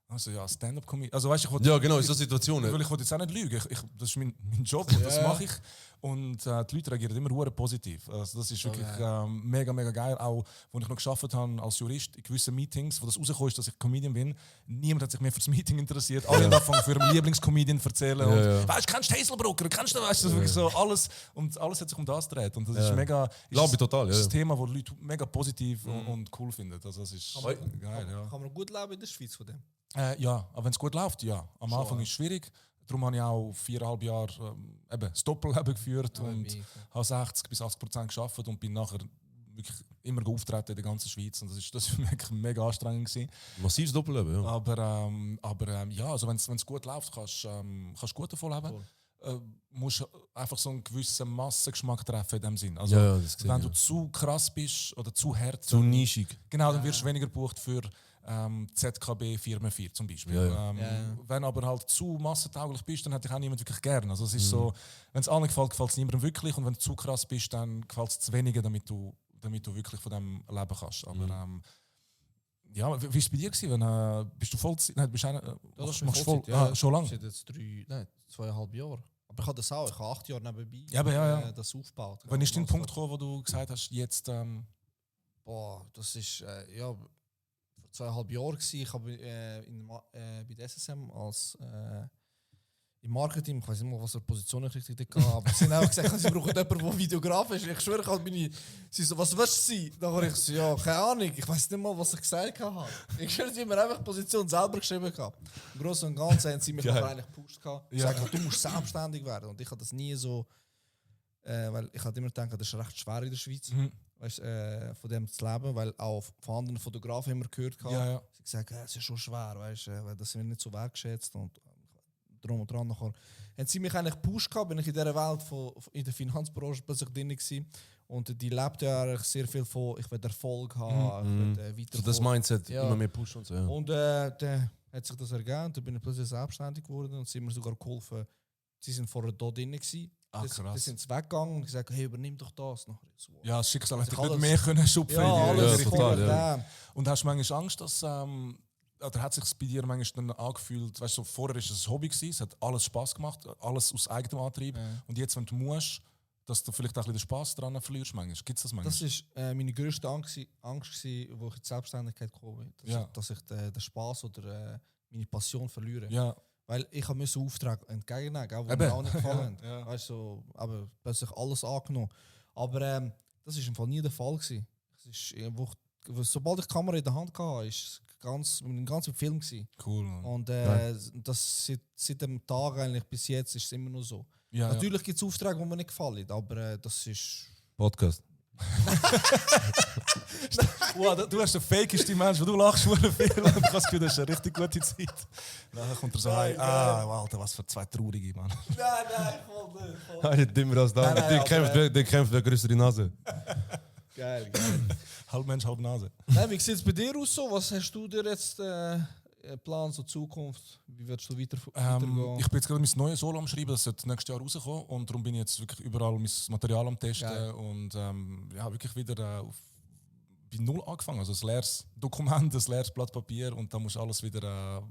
Also ja, Stand-up-Comedy. Also weißt, Ja, genau, in so Situationen. Weil ich wollte jetzt auch nicht lügen. Das ist mein Job und das mache ich. Und die Leute reagieren immer sehr positiv. Also das ist wirklich mega, mega geil. Auch, als ich noch gearbeitet habe als Jurist in gewissen Meetings, wo das rausgekommen ist, dass ich Comedian bin, niemand hat sich mehr für das Meeting interessiert. Alle haben angefangen, für ihren Lieblingscomedian zu erzählen. Und, weißt du, kennst du Hazelbrucker? Kennst du, weißt du, wirklich so alles. Und alles hat sich um das gedreht. Und das ist mega... Glaube ich total, Das ist ein Thema, das Leute mega positiv und cool finden. Also das ist geil, ja. Kann man gut leben in der Schweiz von dem? Ja, aber wenn es gut läuft, ja. Am Anfang ist es schwierig. Darum habe ich auch 4,5 Jahre das Doppelleben geführt und habe 60-80% gearbeitet und bin nachher wirklich immer auftreten in der ganzen Schweiz. Und das ist wirklich mega anstrengend gewesen. Massives Doppelleben, ja. Aber ja, also wenn es gut läuft, kannst du gut davon leben. Musst einfach so einen gewissen Massengeschmack treffen in dem Sinn. Also, Ja, das gesehen, wenn du zu krass bist oder zu hart, Zu nischig. genau, dann wirst du weniger gebucht für ZKB Firma 4 zum Beispiel. Wenn aber halt zu massentauglich bist, dann hätte ich auch niemand wirklich gern. Also es ist so, wenn es allen gefällt, gefällt es niemandem wirklich, und wenn du zu krass bist, dann gefällt es zu wenigen, damit du wirklich von dem leben kannst. Aber ja, wie war es bei dir gewesen? Bist du Vollzeit? Nein, bist du machst voll, schon lange? Das ist jetzt 2,5 Jahre. Aber ich habe das auch, ich habe 8 Jahre nebenbei das aufgebaut. Wann ist dein Punkt gekommen, wo du gesagt hast, jetzt... Das ist vor 2,5 Jahren gewesen. Ich habe bei der SSM als im Marketing, ich weiß nicht mal, was für Position ich richtig hatte, aber sie haben auch gesagt, sie brauchen jemanden, der Videograf ist. Ich schwöre, sie so, was willst du sein? Dann habe ich so, ja, keine Ahnung, ich weiß nicht mal, was ich gesagt habe. Ich schwöre, sie haben mir einfach die Position selber geschrieben. Im Großen und Ganzen haben sie mich aber eigentlich gepusht. Gesagt, du musst selbstständig werden. Und ich habe das nie so, weil ich habe immer gedacht, das ist recht schwer in der Schweiz. Weißt, von dem zu leben, weil auch von anderen Fotografen immer gehört habe. Ja. Sie gesagt, es ist schon schwer, weißt, weil das wird nicht so wertgeschätzt und drum und dran. Nachher haben sie mich eigentlich gepusht gehabt, bin ich in dieser Welt in der Finanzbranche plötzlich drin gewesen. Und die lebt ja eigentlich sehr viel von, ich will Erfolg haben, ich will weiter. So das Mindset, immer mehr Push und so. Ja. Und dann hat sich das ergeben, dann bin ich plötzlich selbstständig geworden und sie haben mir sogar geholfen. Sie sind vorher da drin gewesen. Die sind weggegangen und gesagt, hey, übernimm doch das. Nachher so, Ja, das Schicksal hätte alles- nicht mehr können schupfen. ja, alles total, voll ja. da. Und hast du manchmal Angst, dass... oder hat es sich bei dir manchmal dann angefühlt, weißt du, so, vorher war es ein Hobby gewesen, es hat alles Spaß gemacht, alles aus eigenem Antrieb. Und jetzt, wenn du musst, dass du vielleicht auch ein bisschen den Spaß daran verlierst manchmal. Gibt es das manchmal? Das war meine grösste Angst, gewesen, wo ich in die Selbstständigkeit gekommen bin. Dass ich den Spaß oder meine Passion verliere. Ja. Weil ich musste Aufträge entgegennehmen, auch, die Eben. mir auch nicht gefallen haben. Ja. Weißt du, aber plötzlich alles angenommen. Aber das war im Fall nie der Fall gewesen. Es ist, sobald ich die Kamera in der Hand hatte, war es ein ganzer Film gewesen. Cool. Mann. Und das seit dem Tag eigentlich bis jetzt ist es immer noch so. Ja, Natürlich gibt es Aufträge, die mir nicht gefallen, aber das ist... Podcast. Wow, du hast den fakeste Mensch, du lachst schon viel und ich habe das Gefühl, das ist eine richtig gute Zeit. Dann kommt er so heim, Alter, was für 2 Traurige, Mann. Nein, voll nicht. Ah, nicht dümmer als das. Der kämpft der größere Nase. Geil. Halb Mensch, halb Nase. Nein, wie sieht es bei dir aus so? Was hast du dir jetzt Plan zur Zukunft? Wie willst du weitergehen? Ich bin jetzt gerade mein neues Solo am Schreiben, das sollte nächstes Jahr rauskommen und darum bin ich jetzt wirklich überall mein Material am Testen. Geil. Und wirklich wieder bei Null angefangen. Also ein leeres Dokument, ein leeres Blatt Papier und da musst du alles wieder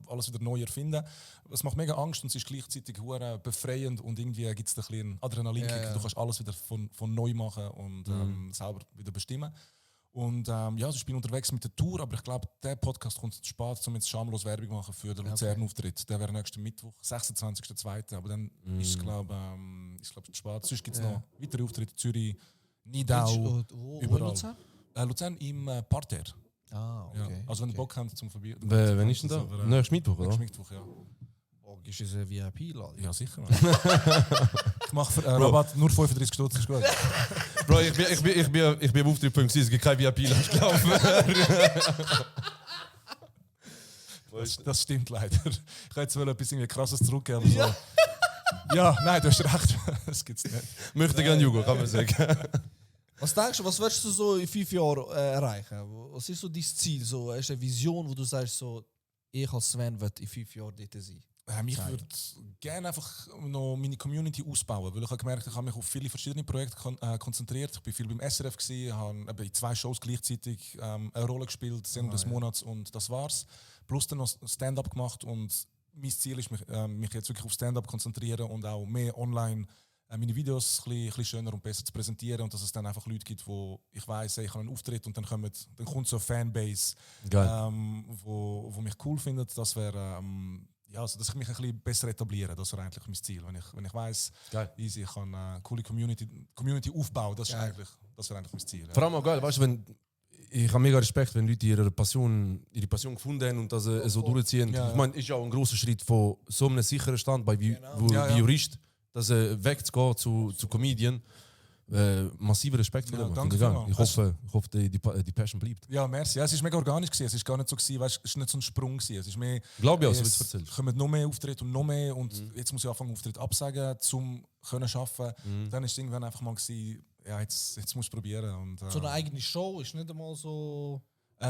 neu erfinden. Es macht mega Angst und es ist gleichzeitig hure befreiend und irgendwie gibt es ein bisschen Adrenalinkick. Ja. Du kannst alles wieder von neu machen und selber wieder bestimmen. Und also ich bin unterwegs mit der Tour, aber ich glaube, der Podcast kommt zu spät, um jetzt schamlos Werbung machen für den Luzern-Auftritt. Der wäre nächsten Mittwoch, 26.02. Aber dann ist es, glaube ich, zu spät. Sonst gibt es noch weitere Auftritte in Zürich, Nidau, Wo überall. Luzern? Luzern im Parterre. Ah, Ja. okay. Also wenn ihr okay. Bock habt zum Vorbei... Wenn ist denn da? Aber, Nächsten Mittwoch, oder? Nächsten Mittwoch, ja. Oh, ist es eine VIP-Ladung? Ja, sicher. Ich mache für Rabatt nur 35 Stutz, ist gut. Bro, ich bin am Auftrittpunkt gewesen, es gibt kein VIP-Lounge gelaufen. Das stimmt leider. Ich wollte jetzt wohl etwas irgendwie Krasses zurückgeben, aber so... Ja, nein, du hast recht. Das gibt's nicht. Möchte gerne Jugo, kann man sagen. Was denkst du, was willst du so in 5 Jahren erreichen? Was ist so dein Ziel? So, hast du eine Vision, wo du sagst, so, ich als Sven will in 5 Jahren dort sein? Ich würde gerne einfach noch meine Community ausbauen, weil ich habe gemerkt, ich habe mich auf viele verschiedene Projekte konzentriert. Ich bin viel beim SRF gewesen, habe in 2 Shows gleichzeitig eine Rolle gespielt, Sendung des Monats und das war's. Plus dann noch Stand-up gemacht und mein Ziel ist, mich jetzt wirklich auf Stand-up konzentrieren und auch mehr online meine Videos ein bisschen schöner und besser zu präsentieren und dass es dann einfach Leute gibt, wo ich weiss, ich habe einen Auftritt und dann kommt so eine Fanbase, wo mich cool findet. Das wäre ja, also dass ich mich ein bisschen besser etabliere, das wäre eigentlich mein Ziel. Wenn ich weiss, easy, ich kann eine coole Community aufbauen, das wäre eigentlich mein Ziel. Ja. Vor allem auch geil, weißt du, ich habe mega Respekt, wenn Leute ihre Passion gefunden haben und das so durchziehen. Ja, ich meine, ist ja auch ein grosser Schritt von so einem sicheren Standbein wie Jurist, dass wegzugehen zu Comedian. Massiver Respekt für Ja, den. danke Ich vielmals. hoffe, die Passion bleibt. Ja, merci. Ja, es war mega organisch gewesen. Es war gar nicht so gewesen, weißt, es ist nicht so ein Sprung gewesen. Es ist mehr. Glaube ich auch, so wie es du es erzählst. kommen noch mehr Auftritte und noch mehr und jetzt muss ich anfangen Auftritte absagen, um können arbeiten. Dann ist es irgendwann einfach mal gewesen, ja, jetzt musst du probieren und So eine eigene Show ist nicht einmal so...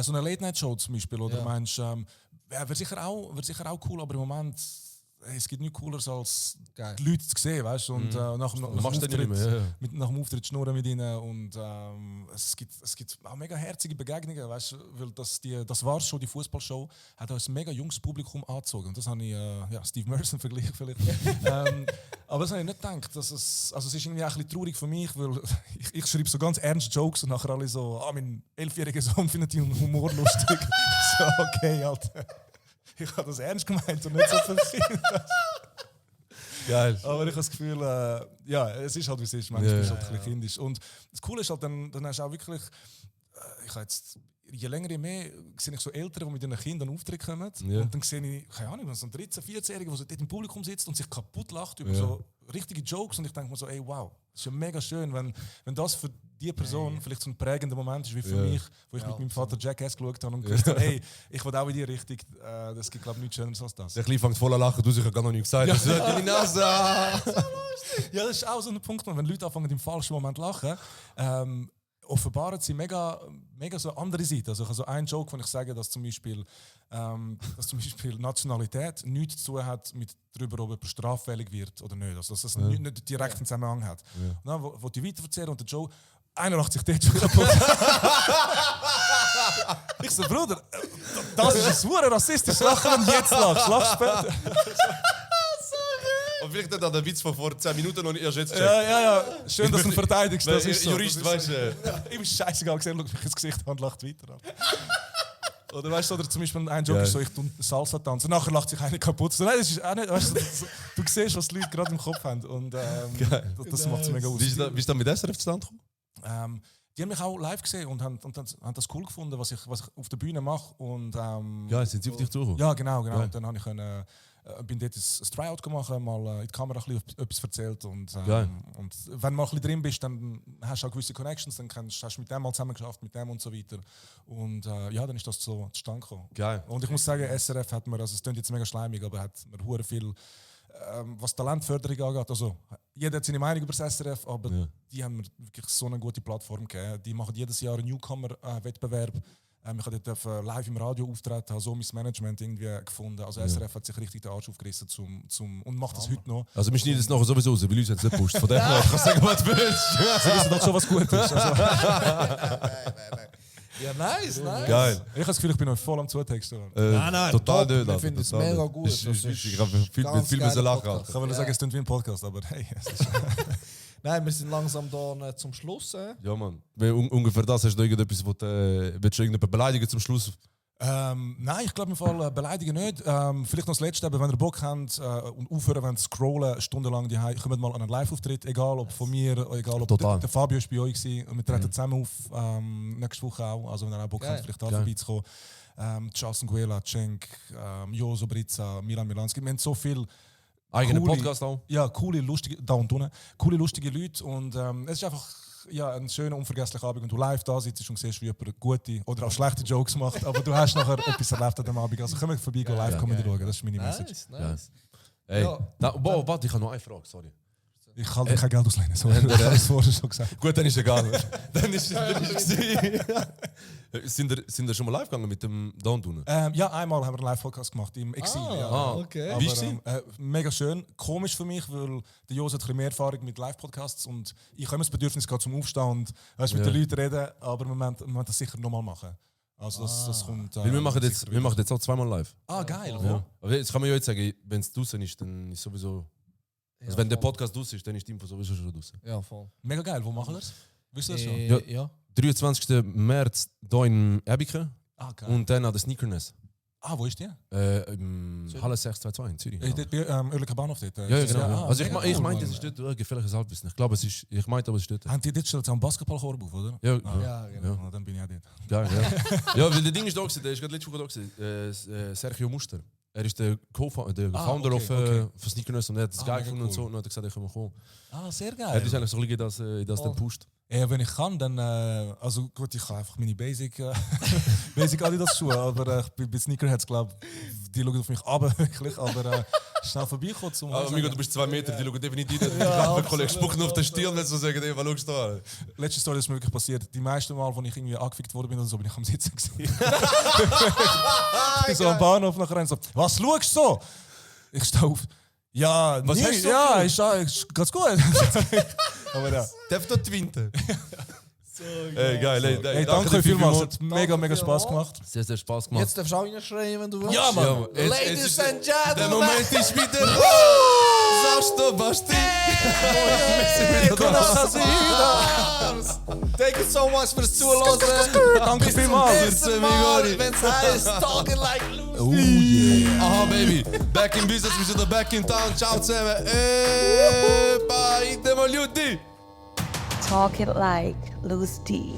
so eine Late-Night-Show zum Beispiel, oder Ja. meinst wäre sicher auch cool, aber im Moment es gibt nichts Cooleres als Geil. die Leute zu sehen, weißt du, und nach dem Machst du Auftritt, nicht mehr, ja. nach dem Auftritt schnurren mit ihnen und es gibt auch mega herzige Begegnungen, weißt du, weil das war schon die Fußballshow, hat uns ein mega junges Publikum angezogen und das habe ich Steve Merson Vergleich vielleicht, aber das habe ich nicht gedacht, dass es ist irgendwie auch ein bisschen traurig für mich, weil ich schreibe so ganz ernst Jokes und nachher alle so, mein 11-jähriger Sohn findet den Humor lustig, so okay, Alter. Ich habe das ernst gemeint und nicht so für Kinder. Geil. Aber ich habe das Gefühl, ja, es ist halt wie es ist. Manchmal bist du halt ein bisschen kindisch. Und das Coole ist halt, dann hast du auch wirklich, ich habe jetzt, je länger je mehr, sehe ich so Eltern, die mit ihren Kindern Auftritt kommen. Ja. Und dann sehe ich, keine Ahnung, so ein 13-, 14-Jähriger, der so dort im Publikum sitzt und sich kaputt lacht über so richtige Jokes. Und ich denke mir so, ey, wow, das ist ja mega schön, wenn das für die Person vielleicht so ein prägender Moment ist wie für mich, wo ich mit meinem Vater Jackass geschaut habe und gesagt habe, hey, ich will auch in die Richtung. Das gibt, glaube ich, nichts Schöneres als das. Der Kleine fängt voll an lachen, du hast gar noch nicht gesagt. Das ist deine Nase. Ja, das ist auch so ein Punkt, wenn Leute anfangen im falschen Moment zu lachen, offenbaren sie mega so eine andere Seite. Also ich habe so einen Joke, wo ich sage, dass zum Beispiel Nationalität nichts zu tun hat mit darüber, ob jemand straffällig wird oder nicht. Also dass das nicht direkt einen Zusammenhang hat. Und dann wo die weiterverzählen und der Joe, einer lacht sich dort schon kaputt. Ich so, Bruder, das ist ein super rassistisches Lachen und jetzt lachst. Lach später. Und vielleicht hat er den Witz von vor 10 Minuten noch nicht erst jetzt gecheckt. Ja. Schön, dass du ihn verteidigst. Das ist so. Jurist, weißt du. Ihm ist scheißegal gesehen, schaut mich ins Gesicht an und lacht weiter an. Oder weißt du, oder zum Beispiel ein Joke ist so, ich tue Salsa tanzen, nachher lacht sich einer kaputt. So, nein, das ist auch nicht, weißt du siehst, was die Leute gerade im Kopf haben. Und das macht es mega aus. Wie ist das mit SRF zustande gekommen? Die haben mich auch live gesehen und haben das cool gefunden, was ich auf der Bühne mache. Und, Ja, sind sie auf dich zugekommen? ja, genau. Geil. Und dann habe ich bin dort ein Tryout gemacht, mal in die Kamera ein bisschen etwas erzählt. Und wenn du mal ein bisschen drin bist, dann hast du auch gewisse Connections, dann hast du mit dem mal zusammen geschafft, mit dem und so weiter. Und dann ist das so zustande gekommen. Geil. Und ich muss sagen, SRF hat mir, also es klingt jetzt mega schleimig, aber hat mir hure viel, was Talentförderung angeht, also jeder hat seine Meinung über das SRF, aber die haben mir wirklich so eine gute Plattform gegeben. Die machen jedes Jahr einen Newcomer-Wettbewerb. Ich habe dort live im Radio auftreten, habe so mein Management irgendwie gefunden. Also SRF hat sich richtig den Arsch aufgerissen und macht das heute noch. Also wir schneiden es nachher sowieso raus, weil uns jetzt nicht gepusht. Von dem her kannst du sagen, was du willst. Sie wissen doch schon, was gut ist. Also, Ja, nice. Geil. ich habe das Gefühl, ich bin noch voll am Zutexten. Nein, Total top. nicht. Wir Alter, finden es total mega nicht. gut. Ich Das ist ich habe viel ganz müssen geiler lachen. Podcast. Ich kann sagen, es klingt wie ein Podcast, aber hey. Nein, wir sind langsam da zum Schluss. Ja, Mann. Ungefähr das. Hast du irgendetwas, willst du irgendjemanden beleidigen zum Schluss? Nein, ich glaube im Fall beleidigen nicht. Vielleicht noch das Letzte, wenn ihr Bock habt und aufhören wollt zu scrollen, stundenlang die kommt mal an einen Live-Auftritt, egal ob von mir, egal ob Total. der Fabio ist bei euch gewesen. Und wir treten zusammen auf nächste Woche auch. Also wenn ihr auch Bock habt, vielleicht da vorbeizukommen. Charles Nguela, Cenk, Joso Brizza, Milan Milanski. Wir haben so viel Eigenen coole- Podcast auch. Ja, coole, lustige, da und unten, coole, lustige Leute. Und es ist einfach ein schöner, unvergesslicher Abend. Wenn du live da sitzt und siehst, wie jemand gute oder auch schlechte Jokes macht, aber du hast nachher etwas erlebt an dem Abend. Also komm vorbei, go live Comedy schauen. Das ist meine Message. Nice. Ey, Ja. warte, ich habe noch eine Frage, sorry. Ich kann dir kein Geld auslehnen. So, ich habe das vorher schon gesagt. Gut, dann ist egal. Dann ist sind ihr schon mal live gegangen mit dem Down Tunen? Ja, einmal haben wir einen Live-Podcast gemacht im Exil. ja. Okay. Aber, Wie ist es? mega schön. Komisch für mich, weil der Jos hat ein bisschen mehr Erfahrung mit Live-Podcasts und ich habe immer das Bedürfnis gehabt zum Aufstehen und mit den Leuten reden, aber wir müssen das sicher nochmal machen. Also das kommt... Weil wir machen jetzt auch zweimal live. Ah, geil. Ja. Aber jetzt kann man ja jetzt sagen, wenn es draußen ist, dann ist sowieso... Also wenn der Podcast draußen ist, dann ist die Info sowieso schon draußen. Ja, voll. Mega geil. Wo machen wir das? Wisst ihr das schon? Ja. 23. März hier in Erbike Ah, geil. und dann an der Sneakerness. Wo ist die? Im Halle 622 in Zürich. Dort bei Oerlikon Bahnhof dort. Ja, genau. Ja. Also ich mega cool, meinte, es Mann. ist dort gefährliches Halbwissen. Ich glaube, es ist... Ich meinte, aber es ist dort. Haben die dort schon einen Basketballkorb auf, oder? Ja, Ja, genau. Ja. Ah, dann bin ich auch dort. Geil, ja. Ja, weil der Ding ist da gewesen, der ist gerade letzte Woche da gewesen. Sergio Muster. Er ist der Founder okay, von Sneakerness und er hat das geil mega gefunden und so. cool. Und dann hat er gesagt, ich kann mal kommen. Ah, sehr Er geil. ist eigentlich so ein bisschen in das dann pusht. Ja, wenn ich kann, dann... also gut, ich kann einfach meine Basic Adidas Schuhe, aber ich bin bei Sneakerheads, glaube die schauen auf mich ab, wirklich, aber schnell vorbeikommen zum... Amigo, du bist 2 Meter, die schauen definitiv nicht. Ja, Kollege spucken auf den Stil, wenn sie sagen, ey, was schaust du da? Letzte Story ist mir wirklich passiert. Die meisten Mal, als ich irgendwie angefickt worden bin, oder so, bin ich am Sitzen gewesen. Ich bin so am Bahnhof nachher und so, was schaust du so? Ich stehe auf. Ja, Was hast du so ja, geschaut? ist ganz gut. Aber ja. Darf doch twinten. Ey, geil, ey, Hey, danke vielmals, es hat mega Spaß gemacht. Sehr, sehr Spaß gemacht. Jetzt darfst du auch reinschreien, wenn du willst. Ja, Mann. Ja, Mann. Ladies ist and der gentlemen. Moment ist wieder... Sagst du, Basti? Thank you so much fürs Zuhören. Danke vielmals. Nächstes Mal, wenn es heißt Talking Like Lucy. Oh yeah. Aha, baby. Back in business, wir sind back in town. Ciao zusammen. Bye, Demogliuti. Talk it like Loose D.